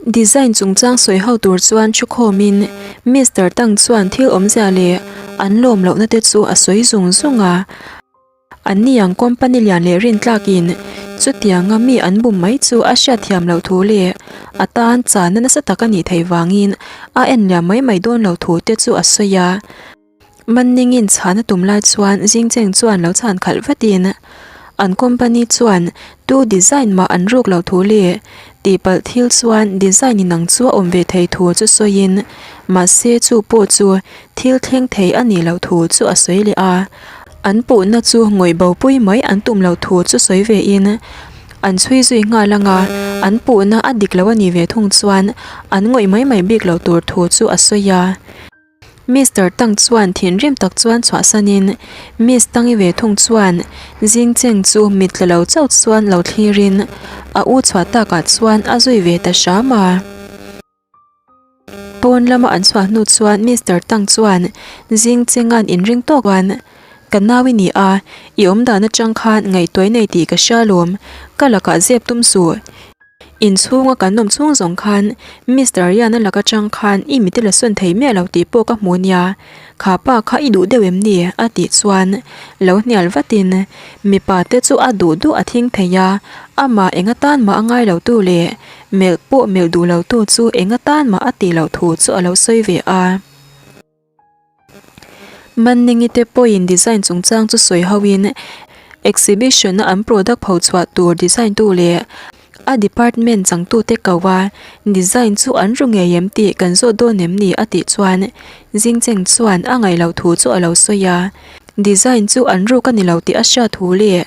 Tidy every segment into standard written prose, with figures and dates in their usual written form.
Design chungchang sawi ho tur chuan thu khawmin Mister Tang chuan thil awmzia leh an lawm lohna te chu a sawi zung zung a. An ni ang company lian leh rintlakin chutianga mi an bum mai chu a hriatthiam loh thu leh a tan chana nasa tak a nih theih vangin a en liam mai mai dawn lo thu te chu a sawi a. Manningin chhan a tum lai chuan Jingcheng chuan lo chhan khalh vatin an company chuan tu design mah an ruk lo thu leh tihpalh thil chuan design in ang chu a awm ve thei thu chu sawiin mahse chu pawh chu thil thleng thei a nih loh thu chu a sawi leh a. An puhna chu ngawih bopui mai an tum loh thu chu sawi vein an chhui zui nghal ang a, an puhna a dik lo a nih ve thung chuan an ngawih mai mai bik loh tur thu chu a sawi a. Mister Tang chuan thinrim tak chuan chhuahsanin Miss Tangi ve thung chuan Jingcheng chu mit tla lo chauh chuan lo thlirin a u chhuah takah chuan a zui ve ta hram a. Pawn lama an chhuah hnu chuan Mister Tang chuan Jingchenga'n inring tawk chuan Ka nau i ni a, i awmdan atang khan ngaihtuah i nei tih ka hria lawm, ka lakah zep tum suh. Inchhunga kan awm chhung zawng khan Mister Riana lak atang khan i mit i la sawn thei miah lo tih pawh ka hmu nia, kha pa kha i duh deuh em ni? a tih chuan lo hnial vatin mipa te chu a duh duh a thing thei a, amah eng atan mah a ngai lo tu leh melh pawh melh duh lo tu chu eng atan mah a tih loh thu chu a lo sawi ve a. Manningi te pawhin design chungchang chu sawi hoin exhibition a an product pho chhuah tur design tu leh a department changtute ko a, design chu an ru ngei em tih kan zawt dawn em ni a tih chuan Jingcheng chuan a ngaih loh thu chu a lo sawi a, design chu an ruk a ni lo tih a hriat thu leh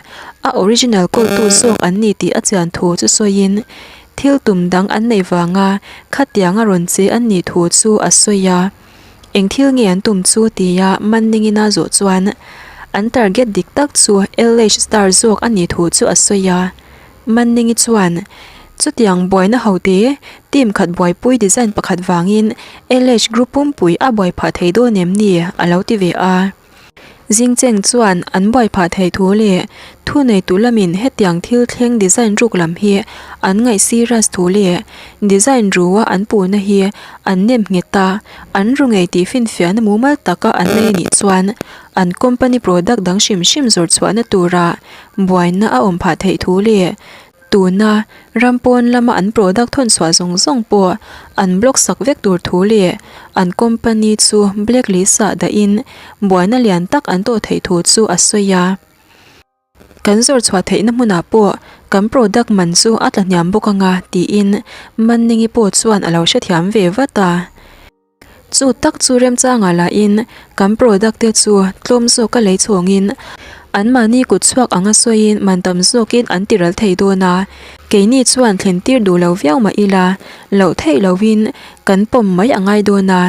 a original kawltu zawk an ni tih a chian thu chu sawiin thil tum dang an neih vanga khatianga rawn che an nih thu chu a sawi a. Eng thil nge an tum chu tia Manningin a zawh chuan an target dik tak chu LH Star zawk a nih thu chu a sawi a. Manningi chuan, Chutiang buaina hote, team khat buaipui design pakhat vangin LH Group pumpui a buai phah thei dawn em ni? a lo ti ve a. Jingcheng chuan an buai phah thei thu leh thuneitu lamin hetiang thil thleng design ruk lam hi an ngaih serious thu leh design rua an puhna hi an nem nghet a, an ru ngei tih finfiahna mumal taka an nei anih chuan an company product dang hrim hrim zawrh chhuahna tura buaina a awm phah theih thu leh Tuna ram pawn lama an product thawn chhuah zawng zawng pawh an block sak vek tur thu leh an company chu black list ah dahin buaina lian tak an tawh theih thu chu a sawi a. Kan zawrh chhuah theihna hmunah pawh kan product man chu a tla hniam bawk anga tiin Manningi pawh chuan a lo hrethiam ve vat a. Chu tak chu remchangah lahin kan product te chu tlawm zawka lei chhawngin anmahni kut chhuak anga sawiin man tam zawkin an ti ral thei dawn a, keini chuan thlen tir duh lo viau mah ila loh theih lovin kan pawm mai a ngai dawn a,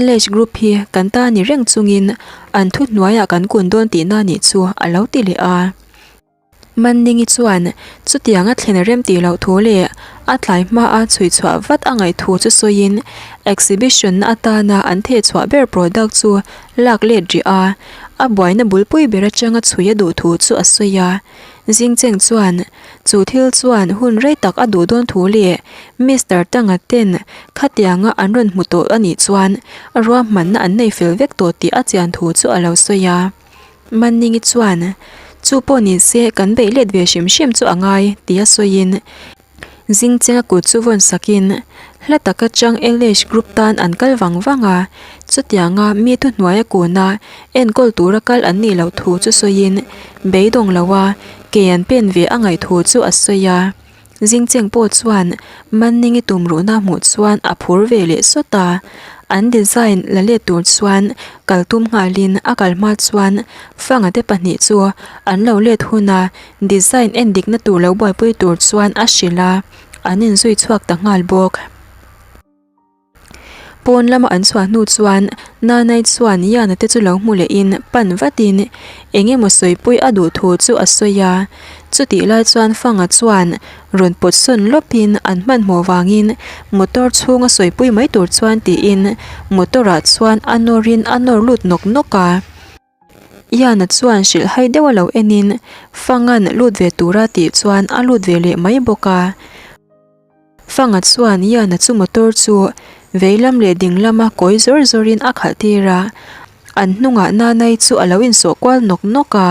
LH Group hi kan ta ni reng chungin an thuhnuaiah kan kun dawn tihna nih chu a lo ti leh a. Manningi chuan chutiang a thlen rem tih loh thu leh a tlai hma a chhui chhuah vat a ngaih thu chu sawiin exhibition na atana an theh chhuah ber product chu lak let rih a, a buaina bulpui ber atanga chhui a duh thu chu a sawi a. Jingcheng chuan chu thil chuan hun rei tak a duh dawn thu leh Mister Tanga ten khatianga an rawn hmu tawh a nih chuan ruahmanna an nei fel vek tawh tih a chian thu chu a lo sawi a. Manningi chuan, Chu pawh ni se kan beih let ve hrim hrim chu a ngai, tia sawiin Zingchenga kut chu vawn sakin hla taka chang LH Group tan an kal vang vang a, chutianga mi thuhnuaia kuna enkawl tura kal an nih loh thu chu sawiin beidawng loa ke an pen ve a ngaih thu chu a sawi a. Zingcheng pawh chuan Manningi tumruhna hmuh chuan a phur ve leh sawt a, an design la let tur chuan kal tum nghalin a kal hma chuan Fanga te pahnih chu an lo let huna design en dikna tur lo buaipui tur chuan a hrilh a, an inzui chhuak ta nghal bawk. Pawn lama an chhuah hnu chuan Nanai chuan Yana te chu lo hmu lehin pan vatin eng emaw sawipui a duh thu chu a sawi a. Chutih lai chuan Fanga chuan rawn pawt sawn lawpin an hmanhmawh vangin motor chhunga sawipui mai tur chuan tiin motor ah chuan a nawrin a nawr lut nawk nawk a. Yana chuan hrilh hai deuh a lo enin Fanga'n lut ve tura tih chuan a lut ve leh mai bawk a. Fanga chuan Yana chu motor chu veilam leh dinglama kawi zawr zawrin a khalh tir a, an hnungah Nanai chu a lo insawh kual nawk nawk a,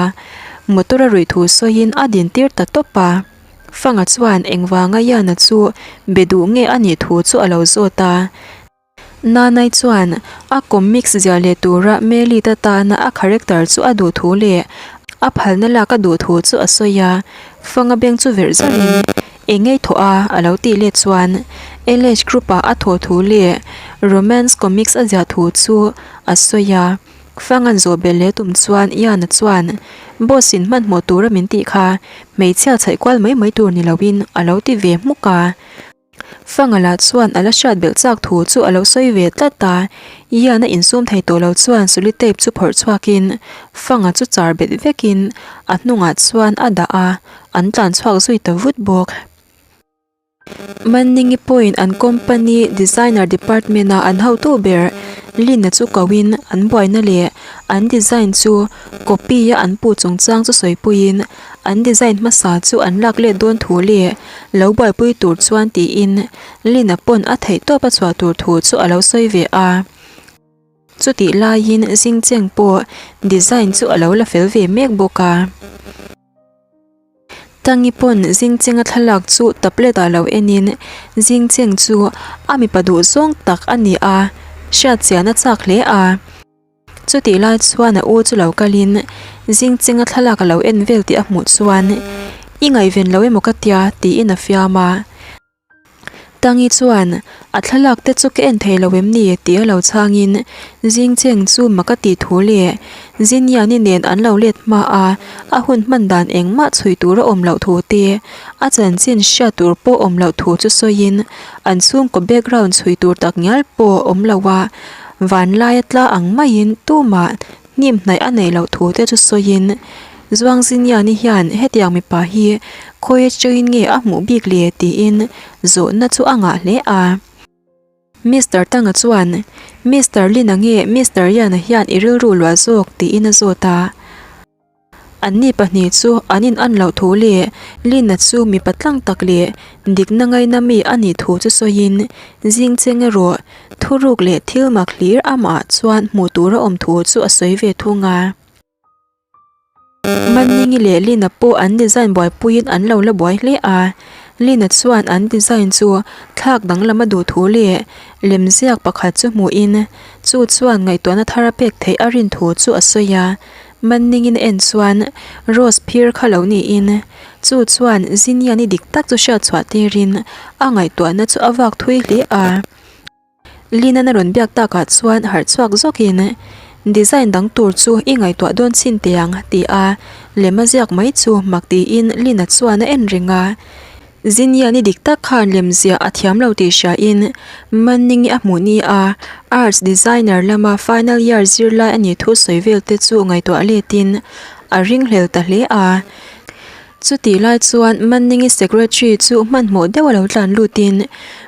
motor a ruih thu sawiin a din tir ta tawp a. Fanga chuan engvanga Yana chu be duh nge a nih thu chu a lo zawt a. Nanai chuan a comics ziah leh tura Melita tana a character chu a duh thu leh a phalna lak a duh thu chu a sawi a, Fanga beng chu verh zauhin eng ngei thawh a a lo tih let chuan LH Group ah a thawh thu leh romance comics a ziah thu chu a sawi a. Fanga'n zawh belh leh tum chuan Ian-a chuan Boss in hmanhmawh tura min tih kha hmeichhia chhaih kual mai mai tur ni loin a lo ti ve hmuk a. Fangala chuan a la hriat belh chak thu chu a lo sawi ve tlat a, Ian a insum thei tawh lo chuan solitape chu phawrh chhuakin Fanga chu char bet vekin a hnungah chuan a dah a, an tlan chhuak zui ta vut bawk. Manningi pawhin an company designer department a an hotu ber Lina chu koin an buaina leh an design chu copy a an pu chungchang chu sawipuiin An design hmasa chu an lak let dawn thu leh lo buaipui tur chuan tiin Lina pawn a theih tawp a chhuah tur thu chu a lo sawi ve a. Chutih laiin Zingcheng pawh design chu a lo la fel ve mek bawk a. Tangi pawn Zingchenga thlalak chu tablet ah lo enin Zingcheng chu a mipa duh zawng tak a ni a, hriatchian a chak hle a. Chutih lai chuan a u chu lo kalin Zingchinga thlalak a lo en vel tih a hmuh chuan I ngaihven lo emaw ka tia tiin a fiam a. Tangi chuan a thlalak te chu ka en thei lo em ni tih a lo chhangin Zingcheng chu mak a tih thu leh Ziniani nen an lo let hma a, a hun hman dan engmah chhui tur a awm loh thu te, a chanchin hriat tur pawh awm loh thu chu sawiin an chhungkaw background chhui tur takngial pawh awm lo a. Vanlaia tla ang maiin tumah hnim hnaih a neih loh thu te chu sawiin, Zuangziniani hian hetiang mipa hi khawi atangin nge a hmuh bik le tiin zawhna chu a ngah hle a. Mister Tanga chuan, Mister Lina nge Mister Yana hian i rilru luah zawk tiin a zawt a. Anni pahnih chu an in an loh thu leh Lina chu mipa tlang tak leh dikna ngaina mi a nih thu chu sawiin Zingcheng erawh thuruk leh thil mak hlir amah chuan hmuh tur a awm thu chu a sawi ve thung a. Manningi leh Lina pawh an design buaipuiin an lo la buai hle a, Lina chuan an design chu thlak danglam a duh thu leh lemziak pakhat chu hmuhin chu chuan ngaihtuahna thar a pek theih a rin thu chu a sawi a. Manningin a en chuan Rose phir kha lo niin chu chuan Ziniani dik tak chu hriat chhuah tirin a ngaihtuahna chu a vak thui hle a. Lin-an a rawn biak takah chuan harh chhuak zawkin Design dang tur chu i ngaihtuah dawn chin teh ang ti a lem a ziak mai chu mak tiin Lin-a chuan a en reng a. Ziniani dik tak khan lemziah a thiam lo tih hriain Manningi a hmuh ni a, Arts Designer lama final year zirlai a nih thu sawi vel te chu ngaihtuah letin a ringhlel ta hle a. Chutih lai chuan Manningi secretary chu hmanhmawh deuh a lo tlan lutin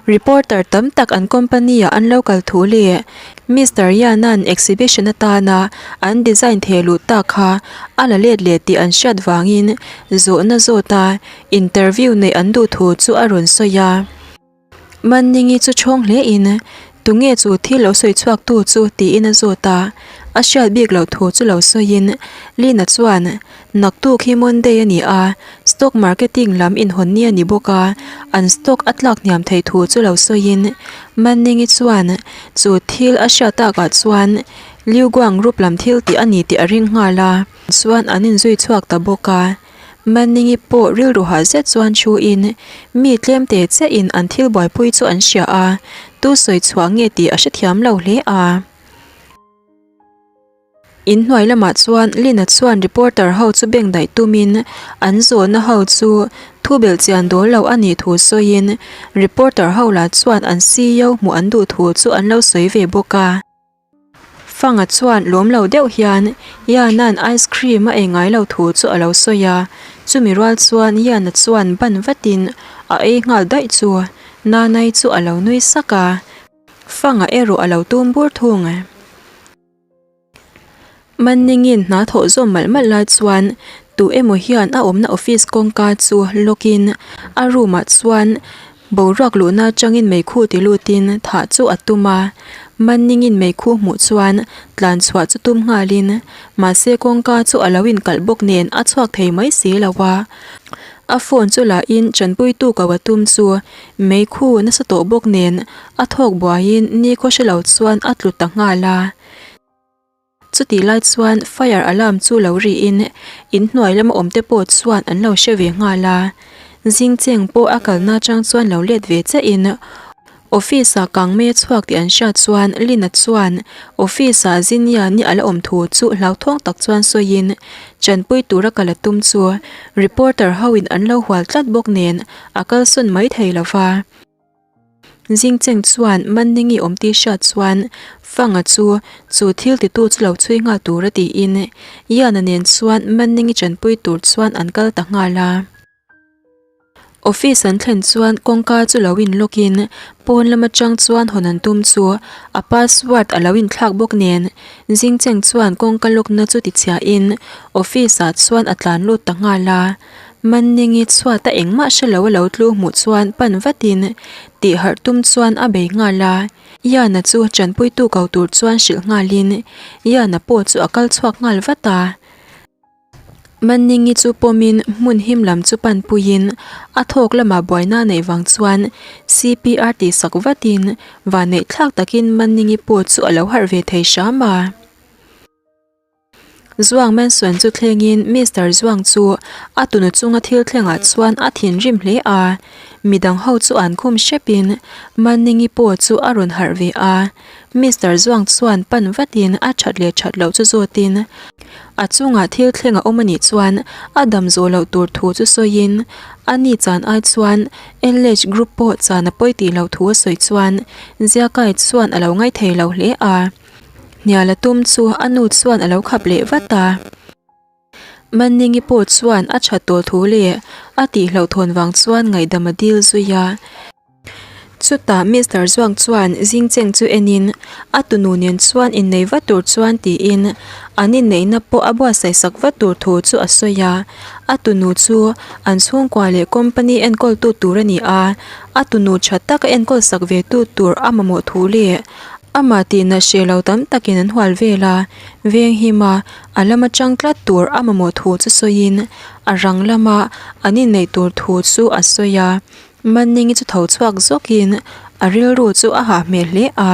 reporter tam tak an company ah an lo kal thu leh Mister Yan-a'n exhibition atana an design theh luh tak kha a la let leh tih an hriat vangin zawhna zawt a Interview neih an duh thu chu a rawn sawi a. Manningi chu chhawng hle in, Tunge chu thil lo sawi chhuak tu chu? tiin a zawt a. A hriat bik loh thu chu lo sawiin, Lina chuan, Naktuk hi Monday a ni a, stock marketing lam inhawn ni a ni bawk a, an stock a tlak hniam theih thu chu lo sawiin, Manningi chuan chu thil a hriat takah chuan Liu Guang Group lam thil tih a ni tih a ring nghal a. Chuan an inzui chhuak ta bawk a. Manningi pawh rilru hah zet chuan thu in mi tlem te chiah in an thil buaipui chu an hria a, tu sawi chhuah nge tih a hrethiam lo hle a. In hnuai lamah chuan Lina chuan reporter ho chu beng daih tumin an zawhna ho chu thu belh chian dawl lo a nih thu sawiin reporter ho lah chuan an ceo hmuh an duh thu chu an lo sawi ve bawk a. Fanga chuan lawm lo deuh hian Yana-a'n ice cream a ei ngai lo thu chu a lo sawi a, chumi rual chuan Yana chuan ban vatin a ei nghal daih chu Nanai chu a lo nui sak a, Fanga erawh a lo tum bur thung. Manningin hna thawh zawm malh malh lai chuan tu emaw hian a awmna office kawngka chu lock in a room ah chuan. Boruak luhna atangin meikhu ti lutin thah chu a tum a, Manningin meikhu hmuh chuan tlan chhuah chu tum nghalin mahse kawngka chu a lo inkalh bawk nen a chhuak thei mai si lo a. A phone chu lahin tanpuitu ko a tum chu meikhu nasa tawh bawk nen a thawk buaiin nikhaw hre lo chuan a tlu ta nghal a. Chutih lai chuan fire alarm chu lo rihin inhnuai lama awm te pawh chuan an lo hre ve nghal a. Zingcheng pawh a kalna atang chuan lo let ve chiahin office ah kang mai a chhuak tih an hriat chuan Lina chuan office ah Ziniani a la awm thu chu hlauthawng tak chuan sawiin chanpui tura kal a tum chu reporter ho in an lo hual tlat bawk nen a kalsawn mai thei lova. Zingcheng chuan Manningi awm tih hriat chuan Fanga chu chu thil titu chu lo chhui nghal tur a tiin Yana nen chuan Manningi chanpui tur chuan an kal ta nghal a. Office an thlen chuan kawngka chu lo in lock in pawn lam atang chuan hawn an tum chu a password a lo inthlak bawk nen Zingcheng chuan kawngka lock na chu tichhiah in office ah chuan a tlan lut ta nghal a. Manningi chhuata engmah hre lo a lo tlu hmuh chuan pan vatin tih harh tum chuan a bei nghal a, Yana chu tanpuitu ko tur chuan hrilh nghalin Yana pawh chu a kal chhuak nghal vat a. Manningi chu pawmin hmun him lam chu pan puiin a thawk lamah buaina a neih vang chuan CPR tihsak vatin vanneih thlak takin Manningi pawh chu a lo harh ve thei hram a. Zuang Mansion chu thlengin Mister Zuang chu a tunu chunga thil thlengah chuan a thinrim hle a, midang ho chu an khum hrepin Manningi pawh chu a rawn harh ve a. Mister Zuang chuan pan vatin a that leh that loh chu zawtin a chungah thil thleng a awm a nih chuan a dam zawh loh tur thu chu sawiin a ni chan ai chuan LH Group pawh chan a pawi tih loh thu a sawi chuan Ziakai chuan a lo ngaithei lo hle a. Hnial a tum chu a nu chuan a lo khap leh vat a. Manningi pawh chuan a that tawh thu leh a tihloh thawn vang chuan ngaihdam a dil zui a. Chutah Mister Zuang chuan Zingcheng chu enin a tunu nen chuan innei vat tur chuan tiin an inneihna pawh a buatsaih sak vat tur thu chu a sawi a. A tunu chu an chhungkua leh company enkawltu tur a ni a, a tunu tha taka enkawl sak ve tu tur a mamawh thu leh Amah tihna hre lo tam takin an hual vel a, veng him a, a lama tang tlat tur a mamawh thu chu sawiin a rang lama an inneih tur thu chu a sawi a. Manningi chu tho chhuak zawkin a rilru chu a hah hmel hle a.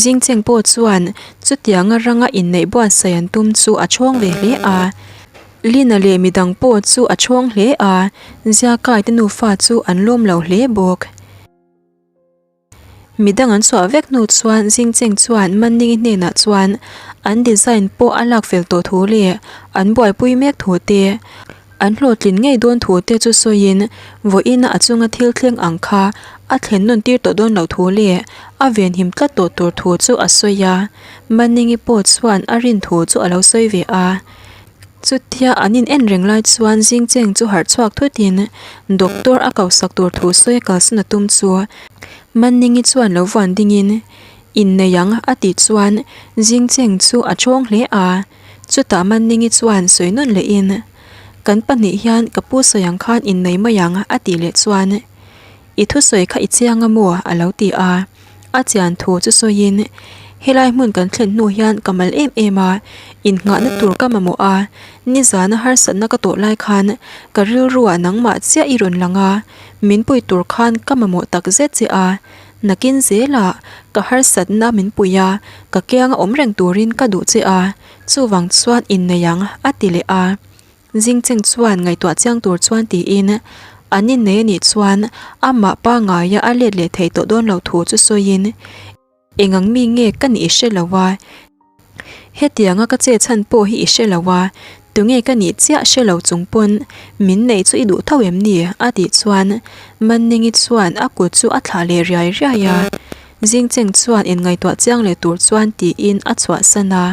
Zingcheng pawh chuan chutianga ranga inneih buatsaih an tum chu a chhawng ve hle a. Lina leh midang pawh chu a chhawng hle a, Ziakaite nufa chu an lawm lo hle bawk. Midang an chhuah vek hnu chuan Zingcheng chuan Manningi hnenah chuan an design pawh a lak fel tawh thu leh an buaipui mek thu te, an hlawhtlin ngei dawn thu te chu sawiin vawiin a chunga thil thleng ang kha a thlen nawn tir tawh dawn loh thu leh a venhim tlat tawh tur thu chu a sawi a. Manningi pawh chuan a rin thu chu a lo sawi ve a. Chutia an in en reng lai chuan Zingcheng chu harh chhuak thutin doctor a ko sak tur thu sawi a kalsan a tum chu Manningi chuan lo vuan dingin innei ang a tih chuan Zingcheng chu a chawng hle a. Chutah Manningi chuan sawi nawn lehin Kan pahnih hian ka pu sawi ang khan innei mai ang a tih leh chuan I thusawi kha i chiang a maw? a lo ti a. A chian thu chu sawiin, Helai hmun kan thlen hnu hian ka mal em em a, innghahna tur ka mamawh a, nizana harsatna ka tawh lai khan ka rilruah nangmah chiah i rawn lang a, min pui tur khan ka mamawh tak zet che a, nakin zelah ka harsatna min pui a, ka kianga awm reng turin ka duh che a, chuvang chuan innei ang, a ti leh a. Zingcheng chuan ngaihtuah chiang tur chuan tiin an innei anih chuan amah pangaia a let leh thei tawh dawn lo thu chu sawiin eng ang mi nge ka nih i hre lo a, hetianga ka che chhan pawh hi i hre lo a, tunge ka nih chiah hre lo chung pawn min neih chu i duh tho em ni? a tih chuan Manningi chuan a kut chu a thlah leh riai riai a, Zingcheng chuan inngaihtuah chiang leh tur chuan tiin a chhuahsan a.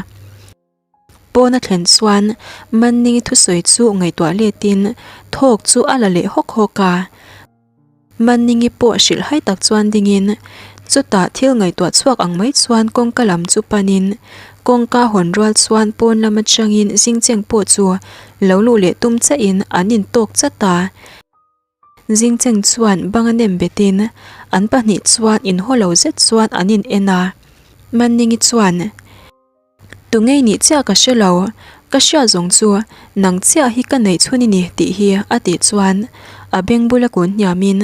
Pawn a thlen chuan Manningi thusawi chu ngaihtuah letin thawk chu a la leh hawk hawk a. Manningi pawh hrilh hai tak chuan dingin chutah thil ngaihtuah chhuak ang mai chuan kawngka lam chu panin kawngka hawn rual chuan pawn lam atangin Zingcheng pawh chu lo luh leh tum chiahin an intawk chat a. Zingcheng chuan banga nem betin an pahnih chuan inhaw lo zet chuan an in en a. Manningi chuan. Tungei nih chiah ka hre lo, ka hriat zawng chu nang chiah hi ka neih chhun i ni tih hi a tih chuan a beng bula kun hniamin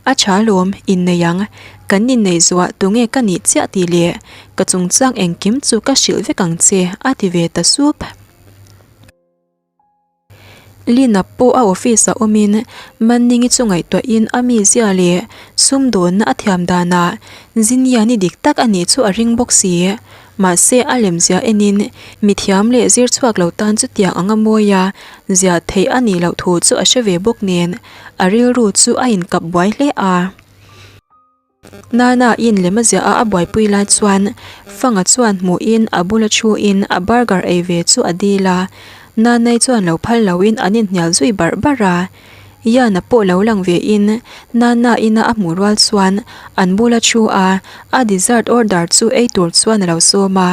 A tha lawm, innei ang, kan inneih zuah tunge ka nih chiah tih leh ka chungchang engkim chu ka hrilh vek ang che a ti ve ta sup. Lina pawh a office ah awmin Manningi chu ngaihtuahin a mizia leh sumdawnna a thiam danah Ziniani dik tak a nih chu a ring bawk si. Mahse a lemzia enin mithiam leh zir chhuak lo tan chutiang anga mawia ziah theih a nih loh thu chu a hre ve bawk nen a rilru chu a inkap buai hle a. Nana in lem a ziah a a buaipui lai chuan Fanga chuan hmuhin a bula thuin a burger ei ve chu a dil a, Nanai chuan lo phal loin an inhnial zui barh barh a. Yana pawh lo lang ve in Nana ina a hmuh rual chuan an bula thu a, a dessert order chu ei tur chuan a lo sawm a.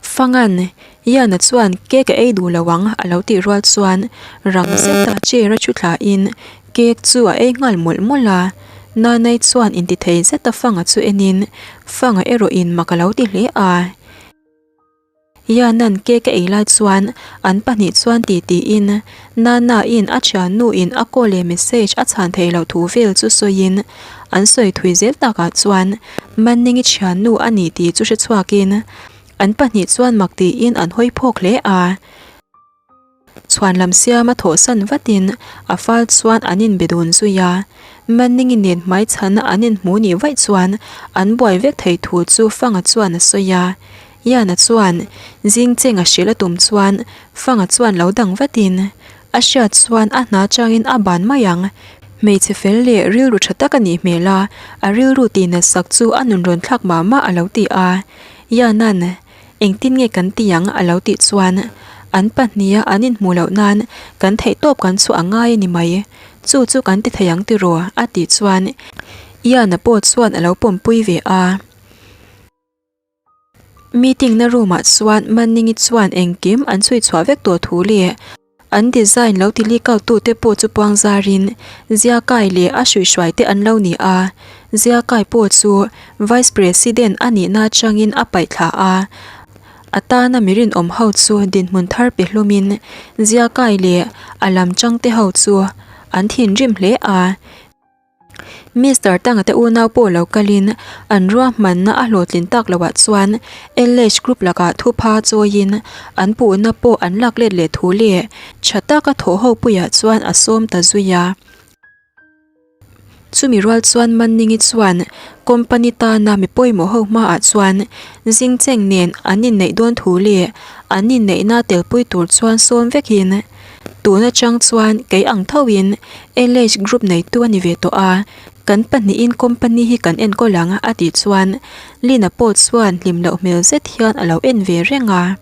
Fangan, Yana chuan cake a ei duh lo ang a lo tih rual chuan rang zeta chair a thu thlain cake chu a ei nghal mawlh mawlh a. Nanai chuan intithei zeta Fanga chu enin Fanga erawhin mak a lo ti hle a. Yana'n cake a ei lai chuan an pahnih chuan ti tiin Nana-in a thiannuin a call leh message a chhan theih loh thu vel chu sawiin an sawi thui zel takah chuan Manningi thiannu a ni tih chu hre chhuakin an pahnih chuan mak tiin an hawi phawk hle a. Chhuan lam siama thawhsan vatin a fal chuan an inbe dun zui a. Manningi nen hmaichhana an inhmu nih vaih chuan an buai vek thei thu chu Fanga chuan a sawi a. Yana chuan Zingcheng a hrilh a tum chuan Fanga chuan lo dang vatin a hriat chuan a hna changin a ban mai ang. Hmeichhe fel leh rilru tha tak a nih hmel a, a rilru tihnat sak chu a nun rawn thlak mah mah a lo ti a. Yana'n engtin nge kan ti ang a lo tih chuan an pahniha an inhmuh loh nan kan theihtawp kan chhuah a ngai a ni mai. Chu chu kan ti thei ang tiraw a tih chuan Yana pawh chuan a lo pawmpui ve a. Meeting na room ah chuan Manningi chuan engkim an chhui chhuah vek tawh thu leh an design lo ti leak out tu te pawh chu puang zarin Ziakai leh a hruihhruai te an lo ni a, Ziakai pawh chu Vice President a nihna atangin a paih thla a, a tana mi rinawm ho chu dinhmun thar pe hlumin Ziakai leh a lam changte ho chu an thinrim hle a. Mister Tanga te unau pawh lo kalin an ruahmanna a hlawhtlin tak loh ah chuan LH Group lakah thupha chawiin an puhna pawh an lak let leh thu leh tha taka thawh ho puiah chuan a sawm ta zui a. Chumi rual chuan Manningi chuan company tana mi pawimawh ho hmaah chuan Zingcheng nen an inneih dawn thu leh an inneihna telpui tur chuan sawm vekin Tun atang chuan kei ang thoin LH Group neitu a ni ve tawh a, kan pahnihin company hi kan enkawl ang a tih chuan Lina pawh chuan hlim loh hmel zet hian a lo en ve reng a.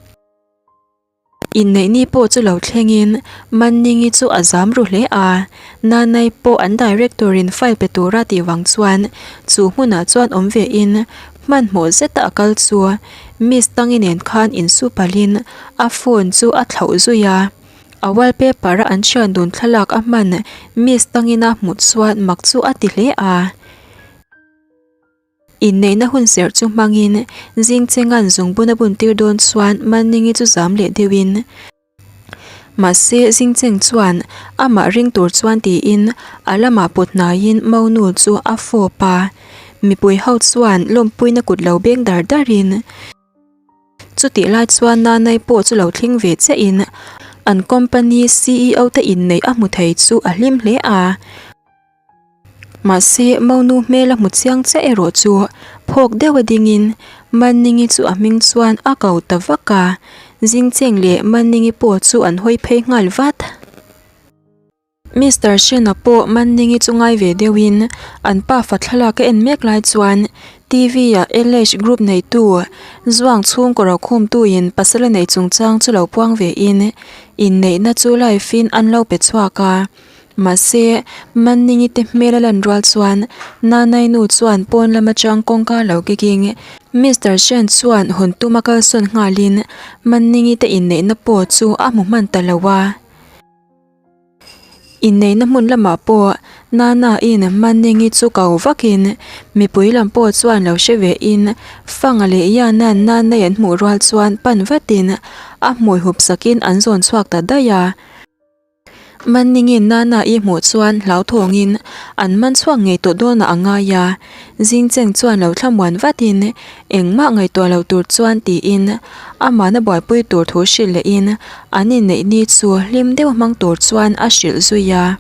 Inneihni pawh chu lo thlengin Manningi chu a zam ru hle a, Nanai pawh an director in file pe tura tih vang chuan chu hmunah chuan awm ve in hmanhmawh zeta a kal chu Miss Tangi nen khan insu palhin a phone chu a thlauh zui a, a wallpaper a an thian dun thlalak a hman Miss Tangina hmuh chuan mak chu a ti hle a. Inneihna hun serh chu hmangin Zingchenga'n zungbun a bun tir dawn chuan Manningi chu zam leh deuhin Mahse Zingcheng chuan amah ring tur chuan tiin a lamah put hnaiin Monu chu a fawp a, mipui ho chuan lawmpuina kut lo beng dar darin Chutih lai chuan Nanai pawh chu lo thleng ve chiahin an company ceo te inneih a hmu thei chu a hlim hle a. Mahse Monu hmel a hmu chiang chiah erawh chu phawk deuh a dingin Manningi chu a hming chuan a ko ta vak a, Zingcheng leh Manningi pawh chu an hawi phei nghal vat. Mister Shena pawh Manningi chu ngai ve deuhin an pafa thlalak a en mek lai chuan TV ah LH Group neitu Zuang chhungkaw rokhumtuin pasal a nei chungchang chu lo puang ve in inneihna chu live in an lo pe chhuak a. Mahse Manningi te hmel a lan rual chuan Nanai nu chuan pawn lam atang kawngka lo kiking Mister Shen chuan hawn tuma kalsawn nghalin Manningi te inneihna pawh chu a hmu hman ta lo a. Inneihna hmun lamah pawh Nana-in Manningi chu ko vakin mipui lam pawh chuan lo hre ve in Fanga leh Yana-an Nanai an hmuh rual chuan pan vatin a hmui hup sakin an zawn chhuak ta daih a. Manningin Nana-i hmuh chuan hlauthawngin an man chhuak ngei tawh dawnah a ngai a, Zingcheng chuan lo thlamuan vatin engmah ngaihtuah lo tur chuan tiin amahna buaipui tur thu hrilh lehin an inneih ni chu hlim deuh hmang tur chuan a hrilh zui a.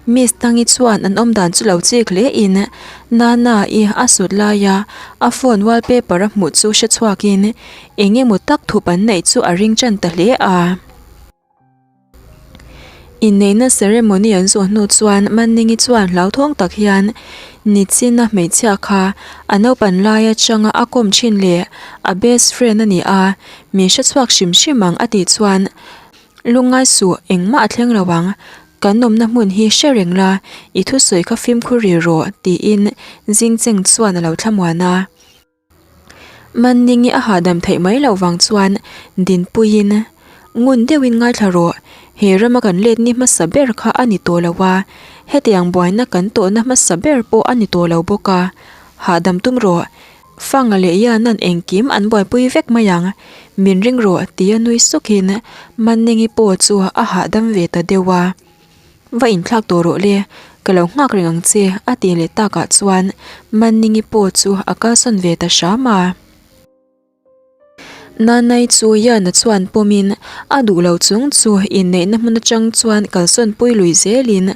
Miss Tangi chuan an awm dan chu lo chik hle in Nana-i a sut laia a phone wallpaper a hmuh chu hre chhuakin eng emaw tak thup an neih chu a ring tan ta hle a. Inneihna ceremony an zawh hnu chuan Manningi chuan hlauthawng tak hian Nichina hmeichhia kha a naupan lai atanga a kawm thin leh a best friend a ni a, min hrechhuak hrim hrim ang a tih chuan Lungngai suh engmah a thleng lo ang, kan awmna hmun hi hre reng la, i thusawi kha fimkhur ri rawh tiin Zingcheng chuan a lo thlamuan a. Manningi a hahdam theih mai loh vang chuan Dinpuiin, Ngun deuhin ngaithla rawh, he rama kan let ni hmasa ber kha a ni tawh lo a, hetiang buaina kan tawhna hmasa ber pawh a ni tawh lo bawk a, hahdam tum rawh, Fanga leh Yana'n engkim an buaipui vek mai ang, min ring rawh tia nui sukin Manningi pawh chu a hahdam ve ta deuh a. Va inthlak tawh rawh le, ka lo nghak reng ang che a tih leh takah chuan Manningi pawh chu a kalsawn ve ta hram a. Nanai chu Yana chuan pawmin a duh lo chung chu inneihna hmun atang chuan kalsawn pui lui zelin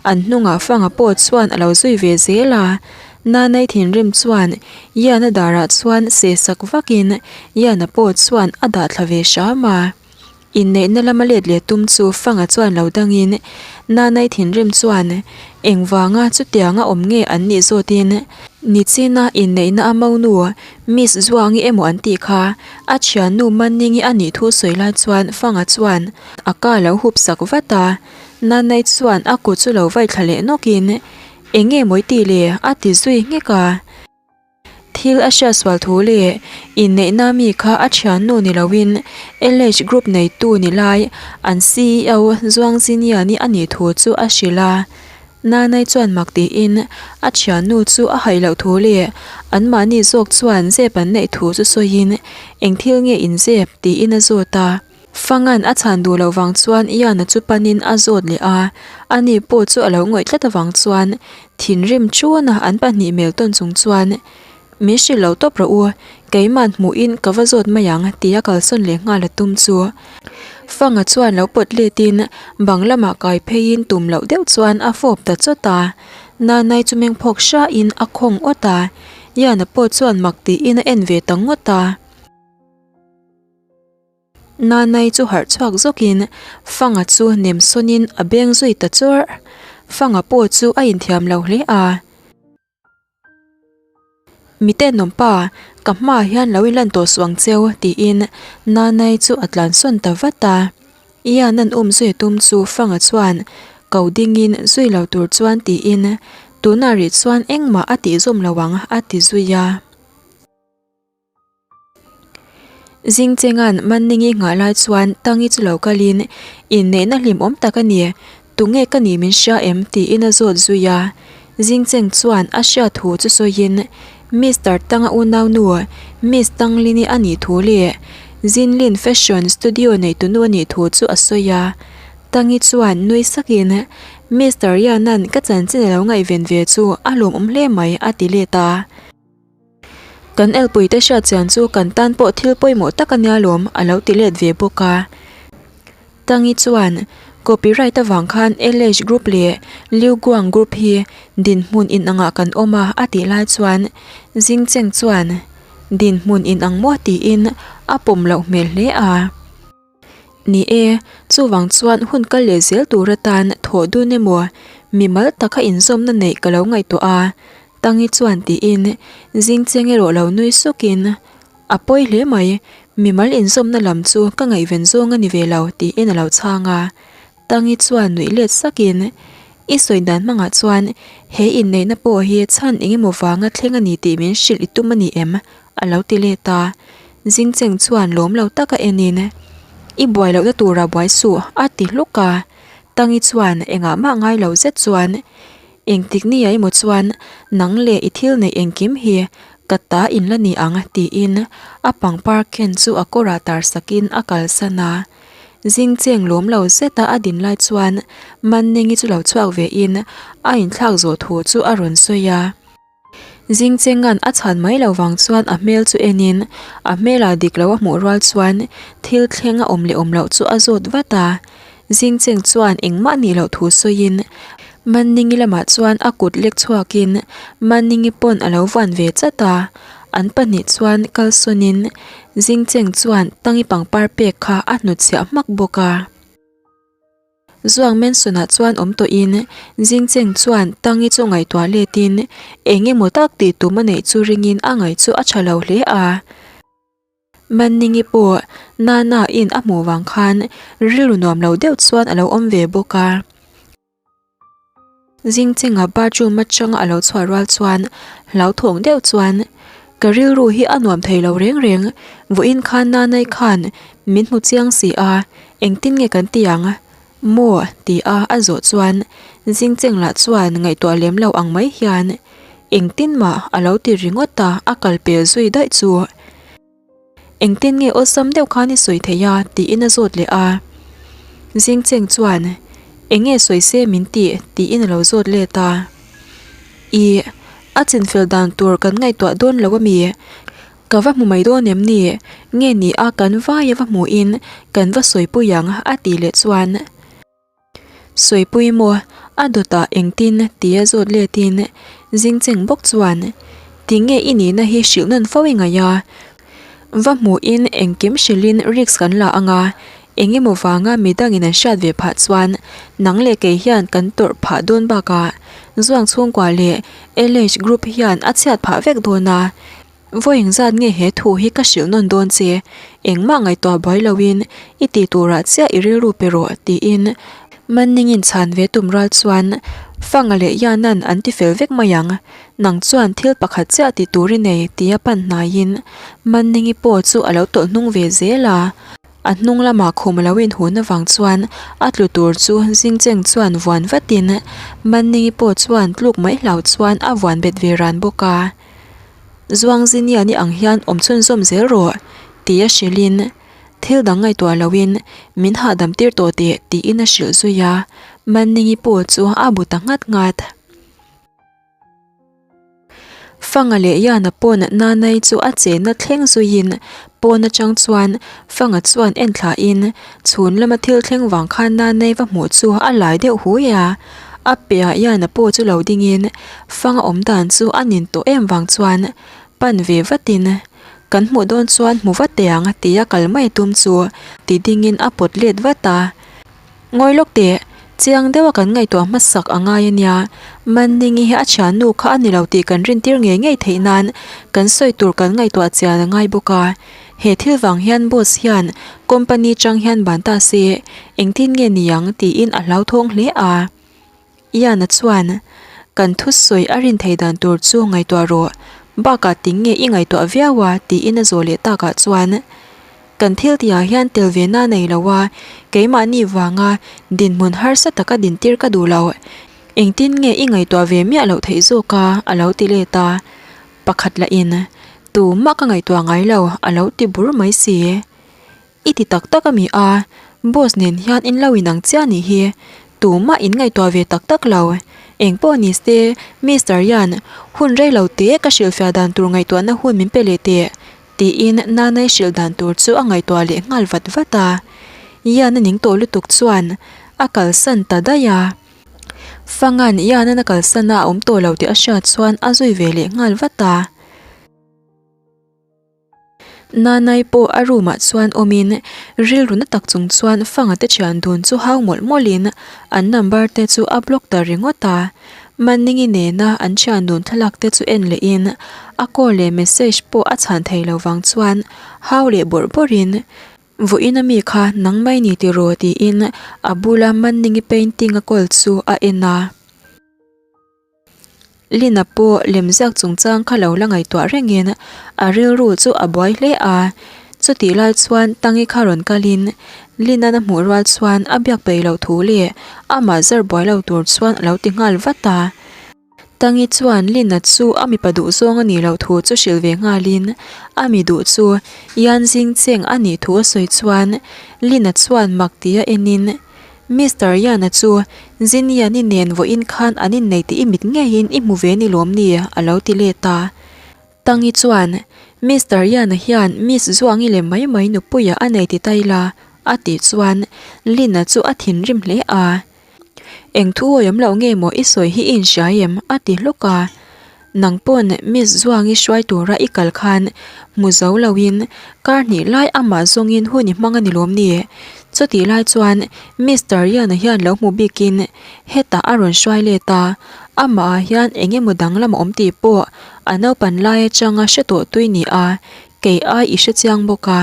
an hnungah Fanga pawh chuan a lo zui ve zel a. Nanai thinrim chuan Yana darah chuan seh sak vakin Yana pawh chuan a dah thla ve hram a. Inneihna lama let leh tum chu Fanga chuan lo dangin Nanai thinrim chuan engvanga chutianga awm nge an nih zawtin Nichina inneihna a monu Miss Zuangi emaw an tih kha a thiannu Manningi a nih thu sawi lai chuan Fanga chuan a ka lo hup sak vat a, Nanai chuan a kut chu lo vai thla leh nawkin Enge mawi tih le? a ti zui nghek a. Thil a hriatsual thu leh inneihna mi kha a thiannu ni loin LH Group neitu ni lai an ceo Zhuang Zinian-i a nih thu chu a hrilh a. Nanai chuan mak tiin a thiannu chu a haih loh thu leh anmahni zawk chuan zep an neih thu chu sawiin eng thil nge inzep tiin a zawt a. Fangan a chhan duh loh vang chuan Ian-a chu panin a zawt leh a, ani pawh chu a lo ngawih tlat avang chuan thinrim chuna an pahnih hmel tawn chung chuan, Min hrilh lo tawp rawh u, keima'n hmuhin ka va zawt mai ang tia kalsawn leh nghal a tum chu. Fanga chuan lo pawt letin bang lamah kai pheiin tum loh deuh chuan a fawp ta chawt a, Nanai chu mengphawk hrain a khawng awt a, Ian-a pawh chuan mak tiin a en ve ta ngawt a. Nanai chu harh chhuak zawkin Fanga chu nem sawnin a beng zui ta chawrh. Fanga pawh chu a inthiam lo hle a. Mitenawm pa, ka hmaah hian lo inlan tawh suh ang cheu tiin Nanai chu a tlansawn ta vat a. Ian an um zui tum chu Fanga chuan ko dingin zui lo tur chuan tiin tunah rih chuan engmah a tihzawm lo ang a ti zui a. Zingchenga'n Manningi nghah lai chuan Tangi chu lo kalin, Inneihna hlimawm tak a ni, tunge ka nih min hria em? tiin a zawt zui a. Zingcheng chuan a hriat thu chu sawiin, Mister Tanga unaunu, Miss Tanglini a nih thu leh Zinlin Fashion Studio neihtunu a nih thu chu a sawi a. Tangi chuan nui sakin, Mister Yana'n ka chanchin a lo ngaihven ve chu a lawmawm hle mai a ti let a. Kan elpuite hriat chian chu kan tan pawh thil pawimawh tak a nia lawm a lo ti let ve bawk a. Tangi chuan copyright avang khan LH Group leh Liu Guang Group hi dinhmun inangah kan awm a a tih lai chuan Jingcheng chuan dinhmun inang maw tiin a pawm loh hmel hle a. Ni e, chuvang chuan hun kal leh zel tur atan thawh dun emaw mimal taka inzawmna neih ka lo ngaihtuah a, Tangi chuan tiin Zingcheng erawh lo nui sukin, A pawi hle mai, mimal inzawmna lam chu ka ngaihven zawng a ni ve lo tiin a lo chhang a. Tangi chuan nuih let sakin, I sawi dan hmangah chuan he inneihna pawh hi chhan eng emaw vanga thleng a ni tih min hrilh i tum a ni em? A lo ti let a, Jingcheng chuan lawm lo taka enin, I buai lohna tura buai suh, a ti hluk a. Tangi chuan engah mah ngai lo zet chuan, Engtik ni ah emaw chuan nang leh i thil neih engkim hi ka ta in la ni ang tiin a pangpar ken chu a kawrah tar sakin a kalsan a. Zing cheng lawm lo zeta a din lai chuan Mannengi chu lo chhuak ve in a inthlak zawh thu chu a rawn sawi a. Zing chengan a chhan mai lo vang chuan a hmel chu en in a hmelah dik lo a hmuh rual chuan thil thleng a awm leh awm loh chu a zawt vat a. Zing cheng chuan engmah nih loh thu sawiin Manningi lamah chuan a kut lek chhuakin Manningi pawn a lo vuan ve chat a. An pahnih chuan kalsawnin Zing cheng chuan Tangi pangpar pek kha a hnutchhiah hmak bawk a. Zuang Manson-ah chuan awm tawhin Jingcheng chuan Tangi chu ngaihtuah letin eng emaw tak tih tum a neih chu ringin a ngaih chu a tha lo hle a. Manningi pawh Nana-in a hmuh vang khan rilru nuam lo deuh chuan a lo awm ve bawk a. Jingcheng-a bathroom atanga a lo chhuah rual chuan hlauthawng deuh chuan Ka rilru hi a nuam thei lo reng reng, vawiin khan Nanai khan min hmu chiang si a, engtin nge kan ti ang? Maw? ti a a zawh chuan Jingcheng lah chuan ngaihtuah lem lo ang mai hian engtin mah a lo ti ringawt a, a kal pel zui daih chu. Engtin nge awlsam deuh khan i sawi thei a? tiin a zawt leh a. Zingcheng chuan, Eng nge sawi se min tih? tiin a lo zawt let a. Ih, a chinfel dan tur kan ngaihtuah dawn lo ami? Ka va hmu mai dawn em ni? Nge ni a kan vai a va hmuhin kan va sawipui ang a tih leh chuan. Sawipui maw? A dawtah engtin tia zawt letin Zingcheng bawk chuan, Tinge i nihna hi hrilh nawn fo i ngaih a? Va hmuhin engkim hrilhin risk kan la ang a, eng emaw vanga midangin an hriat ve phah chuan nang leh kei hian kan tawrh phah dawn bakah Zuang chhungkua leh LH Group hian a chhiat phah vek dawn a. Vawi engzat nge he thu hi ka hrilh nawn dawn che? Engmah ngaihtuah buai loin i tih turah chiah i rilru pe rawh tiin Manningin chhan ve tum ral chuan Fanga leh Yanan an ti fel vek mai ang. Nang chuan thil pakhat chiah ti tur i nei tia pan hnaiin Manningi pawh chu a lo tawlh hnung ve zel a. A hnung lamah khum a lo inhun avang chuan a tlu tur chu Zingcheng chuan vuan vatin Manningi pawh chuan tluk mai hlau chuan a vuan bet ve ran bawk a. Zuang Ziniani ang hian awm chhunzawm zel rawh, tia hrilhin, thil dang ngaihtuah loin min hahdam tir tawh teh tiin a hrilh zui a, Manningi pawh chu a bu ta nghat nghat. Fanga leh Yana pawn Nanai chu a chenna thleng zuiin pawn atang chuan Fanga chuan en thlahin chhun lama thil thleng vang khan Nanai va hmuh chu a lai deuh hui a. A piah Yana pawh chu lo dingin fang a awm dan chu a nin tawh em vang chuan pan ve vatin kan hmuh dawn chuan hmu vat teh ang tia kal mai tum chu ti dingin a pawt let vat a. Ngawi lawk teh, chiang deuha kan ngaihtuah hmasak a ngai a nia, Manningi hi a thiannu kha a ni lo tih kan rintir ngei ngei theih nan kan sawi tur kan ngaihtuah chian a ngai bawk a. He thil vang hian boss hian company chang hian ban ta se engtin nge ni ang tiin a hlauthawng hle a. Ian-a chuan, Kan thusawi a rin thei dan tur chu ngaihtuah rawh, bakah tinge i ngaihtuah viau a tiin a zawh leh takah chuan, Kan thil tihah hian tel ve na nei lo a, keimahni vanga dinhmun harsa taka dintir ka duh lo. Engtin nge i ngaihtuah ve miah loh theih zawk a a lo ti let a. Pakhat lah in, Tumah ka ngaihtuah ngai lo, a lo ti bur mai si. I ti tak tak a mi a, boss nen hian in lo inang chiah nih hi. Tumah in ngaihtuah ve tak tak lo. Engpawh ni se, Mister Yan, hun rei lo te ka hrilhfiah dan tur ngaihtuahna hun min pe leh teh, tiin Nanai hrilh dan tur chu a ngaihtuah leh nghal vat vat a. Yan a ning tawh lutuk chuan a kalsan ta daih a. Fangan Ian-an a kalsan a a awm tawh lo tih a hriat chuan a zui ve leh nghal vat a. Nanai pawh a room ah chuan awmin rilru na tak chung chuan Fanga te thian dun chu hau mawlh mawlhin an number te chu a block ta ringawt a. Manningi nena an thian dun thlalak te chu en lehin a call leh message pawh a chhan thei lo vang chuan hau leh bawrh bawrhin Vawiin ami kha nang mai ni tiraw tiin a bula Manningi painting a kawl chu a en a. Lina pawh lemziak chungchang kha lo la ngaihtuah rengin a rilru chu a buai hle a. Chutih lai chuan Tangi kha rawn kalin Lin-a'n a hmuh rual chuan a biak peih loh thu leh amah zar buai lo tur chuan a lo ti nghal vat a. Tangi chuan Lin-a chu a mipa duh zawng a nih loh thu chu hrilh ve nghalin a mi duh chu Yan Zing Cheng a nih thu a sawi chuan Lin-a chuan mak tia enin Mister Yan-a chu Zin Yan-i nen vawiin khan an innei tih i mit ngeiin i hmu ve ni lawm ni? a lo ti let a. Tangi chuan Mister Yan-a hian Miss Zuangi leh mai mai nupuia a nei ti ta ila a tih chuan Lin-a chu a thinrim hle a. Eng thu awih awm loh nge maw i sawi hi i inhria em? a ti hlawk a. Nang pawn Miss Zuangi hruai tura i kal khan hmu zo loin kar hnih lai amah zawngin hun i hmang a ni lawm ni? Chutih lai chuan Mister Riana hian lo hmu bikin hetah a rawn hruai let a, amahah hian eng emaw danglam a awm tih pawh a naupan lai atanga hre tawh tui ni a, kei ai i hrechiang bawk a.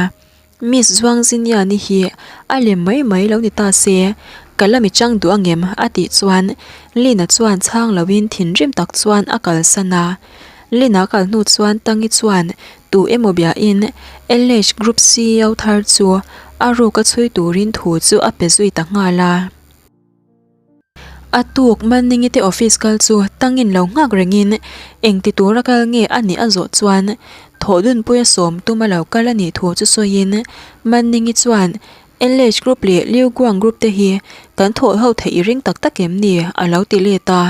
Miss Zuangziniani hi a lem mai mai lo ni ta se, ka la mi chang duh angem? a tih chuan Lina chuan chhang loin thinrim tak chuan a kalsan a. Lina kal hnu chuan Tangi chuan tu emaw biain LH Group ceo thar chu a ruk a chhui turin thu chu a pe zui ta nghal a. A tuk Manningi te office kal chu tangin lo nghak rengin engti tura kal nge a nih a zawh chuan thawhdunpuia sawm tuma lo kal a nih thu chu sawiin Manningi chuan LH Group leh Liu Guang Group te hi kan thawh ho theih i ring tak tak em ni a lo ti let a.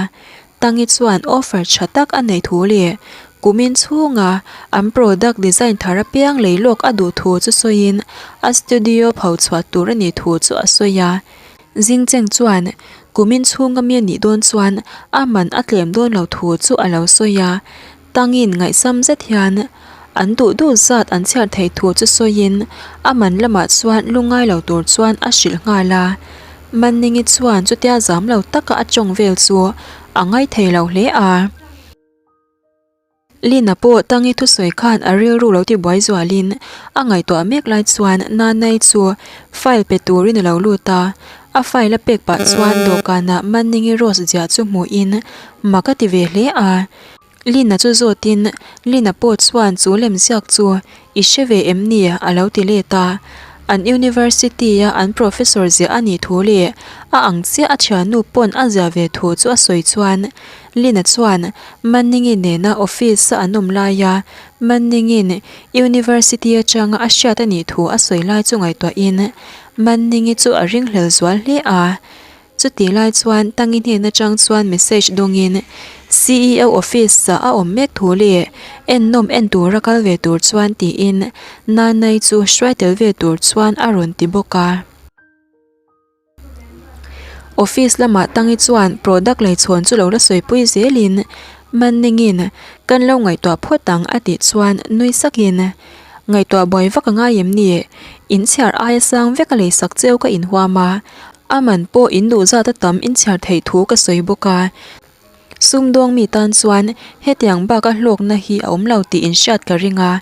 Tangi chuan offer tha tak a neih thu leh kumin chhunga an product design thar apiang lei lawk a duh thu chu sawiin a studio pho chhuah tur a nih thu chu a sawi a. Zingcheng chuan kumin chhunga mi a nih dawn chuan a man a tlem dawn lo thu chu a lo sawi a, tangin ngaihsam zet hian an duh duh zat an chhiar thei thu chu sawiin a man lamah chuan lungngai lo tur chuan a hrilh nghal a. Manningi chuan chutia zam lo taka a tawng vel chu a ngaithei lo hle a. Lina pawh Tangi thusawi khan a rilru lo ti buai zualin a ngaihtuah mek lai chuan Nanai chu file pe turin a lo lut a, a file a pek pah chuan dawhkanah Manningi Rose ziah chu hmuhin mak a ti ve hle a. Lina chu zawtin Lina pawh chuan chu lemziak chu i hre ve em ni a lo ti let a. An university a an professor ziah a nih thu leh a ang chiah a thiannu pawn a ziah ve thu chu a sawi chuan Lina chuan Manningi nena office a an awm laia Manningin University atanga a hriat a nih thu a sawi lai chu ngaihtuahin Manningi chu a ringhlel zual hle a. Chutih lai chuan Tangi hnen atang chuan message dawngin ceo office ah a awm mek thu leh ennawm en tura kal ve tur chuan tiin Nanai chu hruai tel ve tur chuan a rawn ti bawk a. Office lamah Tangi chuan product leichhawn chu lo la sawipui zelin Manningin kan lo ngaihtuah phawt ang a tih chuan nui sakin Ngaihtuah buai vak a ngai em ni? Inchhiar aia sang vek a leisak cheu ka inhuam a, a man pawh in duh zat a tam inchhiar theih thu ka sawi bawk a. Sumdawng mi tan chuan hetiang baka hlawkna hi a awm lo tih inhriat ka ring a,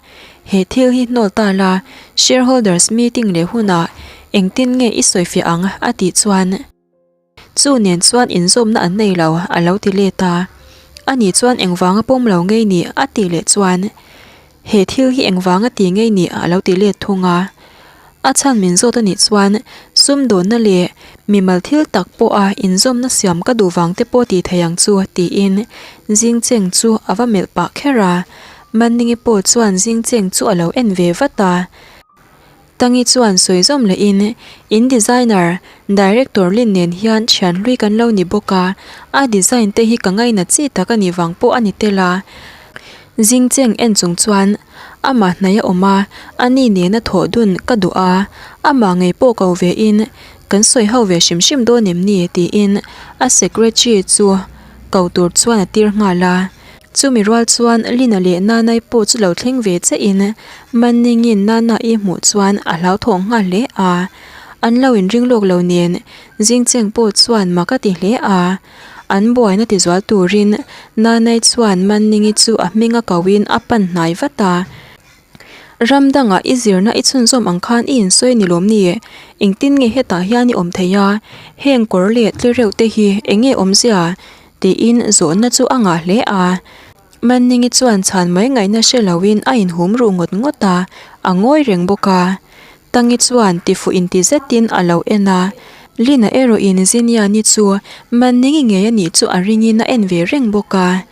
he thil hi hnawl ta la, shareholders meeting leh hunah engtin nge i sawifiah ang a tih chuan chu nen chuan inzawmna an nei lo a lo ti let a, ani chuan engvanga pawm lo ngei ni a tih leh chuan He thil hi engvanga ti ngei nih a lo ti let thung a. A chhan min zawt a nih chuan sumdawnna leh mimal thil tak pawha inzawmna siam ka duh vang te pawh ti thei ang chu tiin Zingcheng chu a va melh pah kher a. Manningi pawh chuan Zingcheng chu a lo en ve vat a. Tangi chuan sawi zawm lehin, In designer, director Lin nen hian thian hlui kan lo ni bawk a, a design te hi ka ngaina chi tak a nih vang pawh a ni tel a. Zingcheng en chung chuan, Amah hnaih a awm a, ani nena thawh dun ka duh a, amah ngei pawh ko ve in, kan sawi ho ve hrim hrim dawn em ni? tiin a secretary chu ko tur chuan a tir nghal a. Chumi rual chuan Lina leh Nanai pawh chu lo thleng ve chiahin Manningin Nana-i hmuh chuan a hlauthawng nghal hle a. An lo inring lawk lo nen Zingcheng pawh chuan mak a ti hle a. An buaina tizual turin Nanai chuan Manningi chu a hming a kohin a pan hnai vat a. Ram dangah i zirna i chhunzawm ang khan i insawi ni lawm ni? Engtin nge hetah hian i awm thei a? Heng kawr leh tlereuh te hi eng nge awmzia? tiin zawhna chu a ngah hle a. Manningi chuan chhan mai ngaihna hre loin a inhum ruh ngawt ngawt a, a ngawi reng bawk a. Tangi chuan tifuh inti zetin a lo en a, Lina erawhin Ziniani chu Manningi ngei a nih chu a ringin a en ve reng bawk a.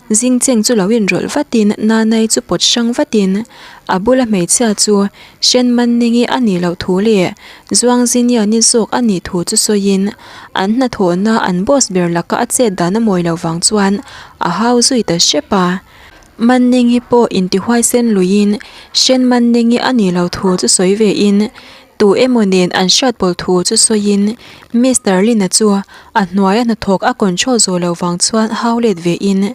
Zingcheng chu lo inrawlh vatin Nanai chu pawt hrang vatin a bula hmeichhia chu Hren Manningi a nih loh thu leh Zuang Ziniani zawk a nih thu chu sawiin an hnathawhna an boss ber laka a chet dan a mawi lo vang chuan a hau zui ta hrep a. Manningi pawh intihuaisen luiin Hren Manningi a nih loh thu chu sawi vein Tu emaw nen an hriat pawl thu chu sawiin Mister Lin-a chu a hnuaia hnathawk a control zawh loh vang chuan hau let vein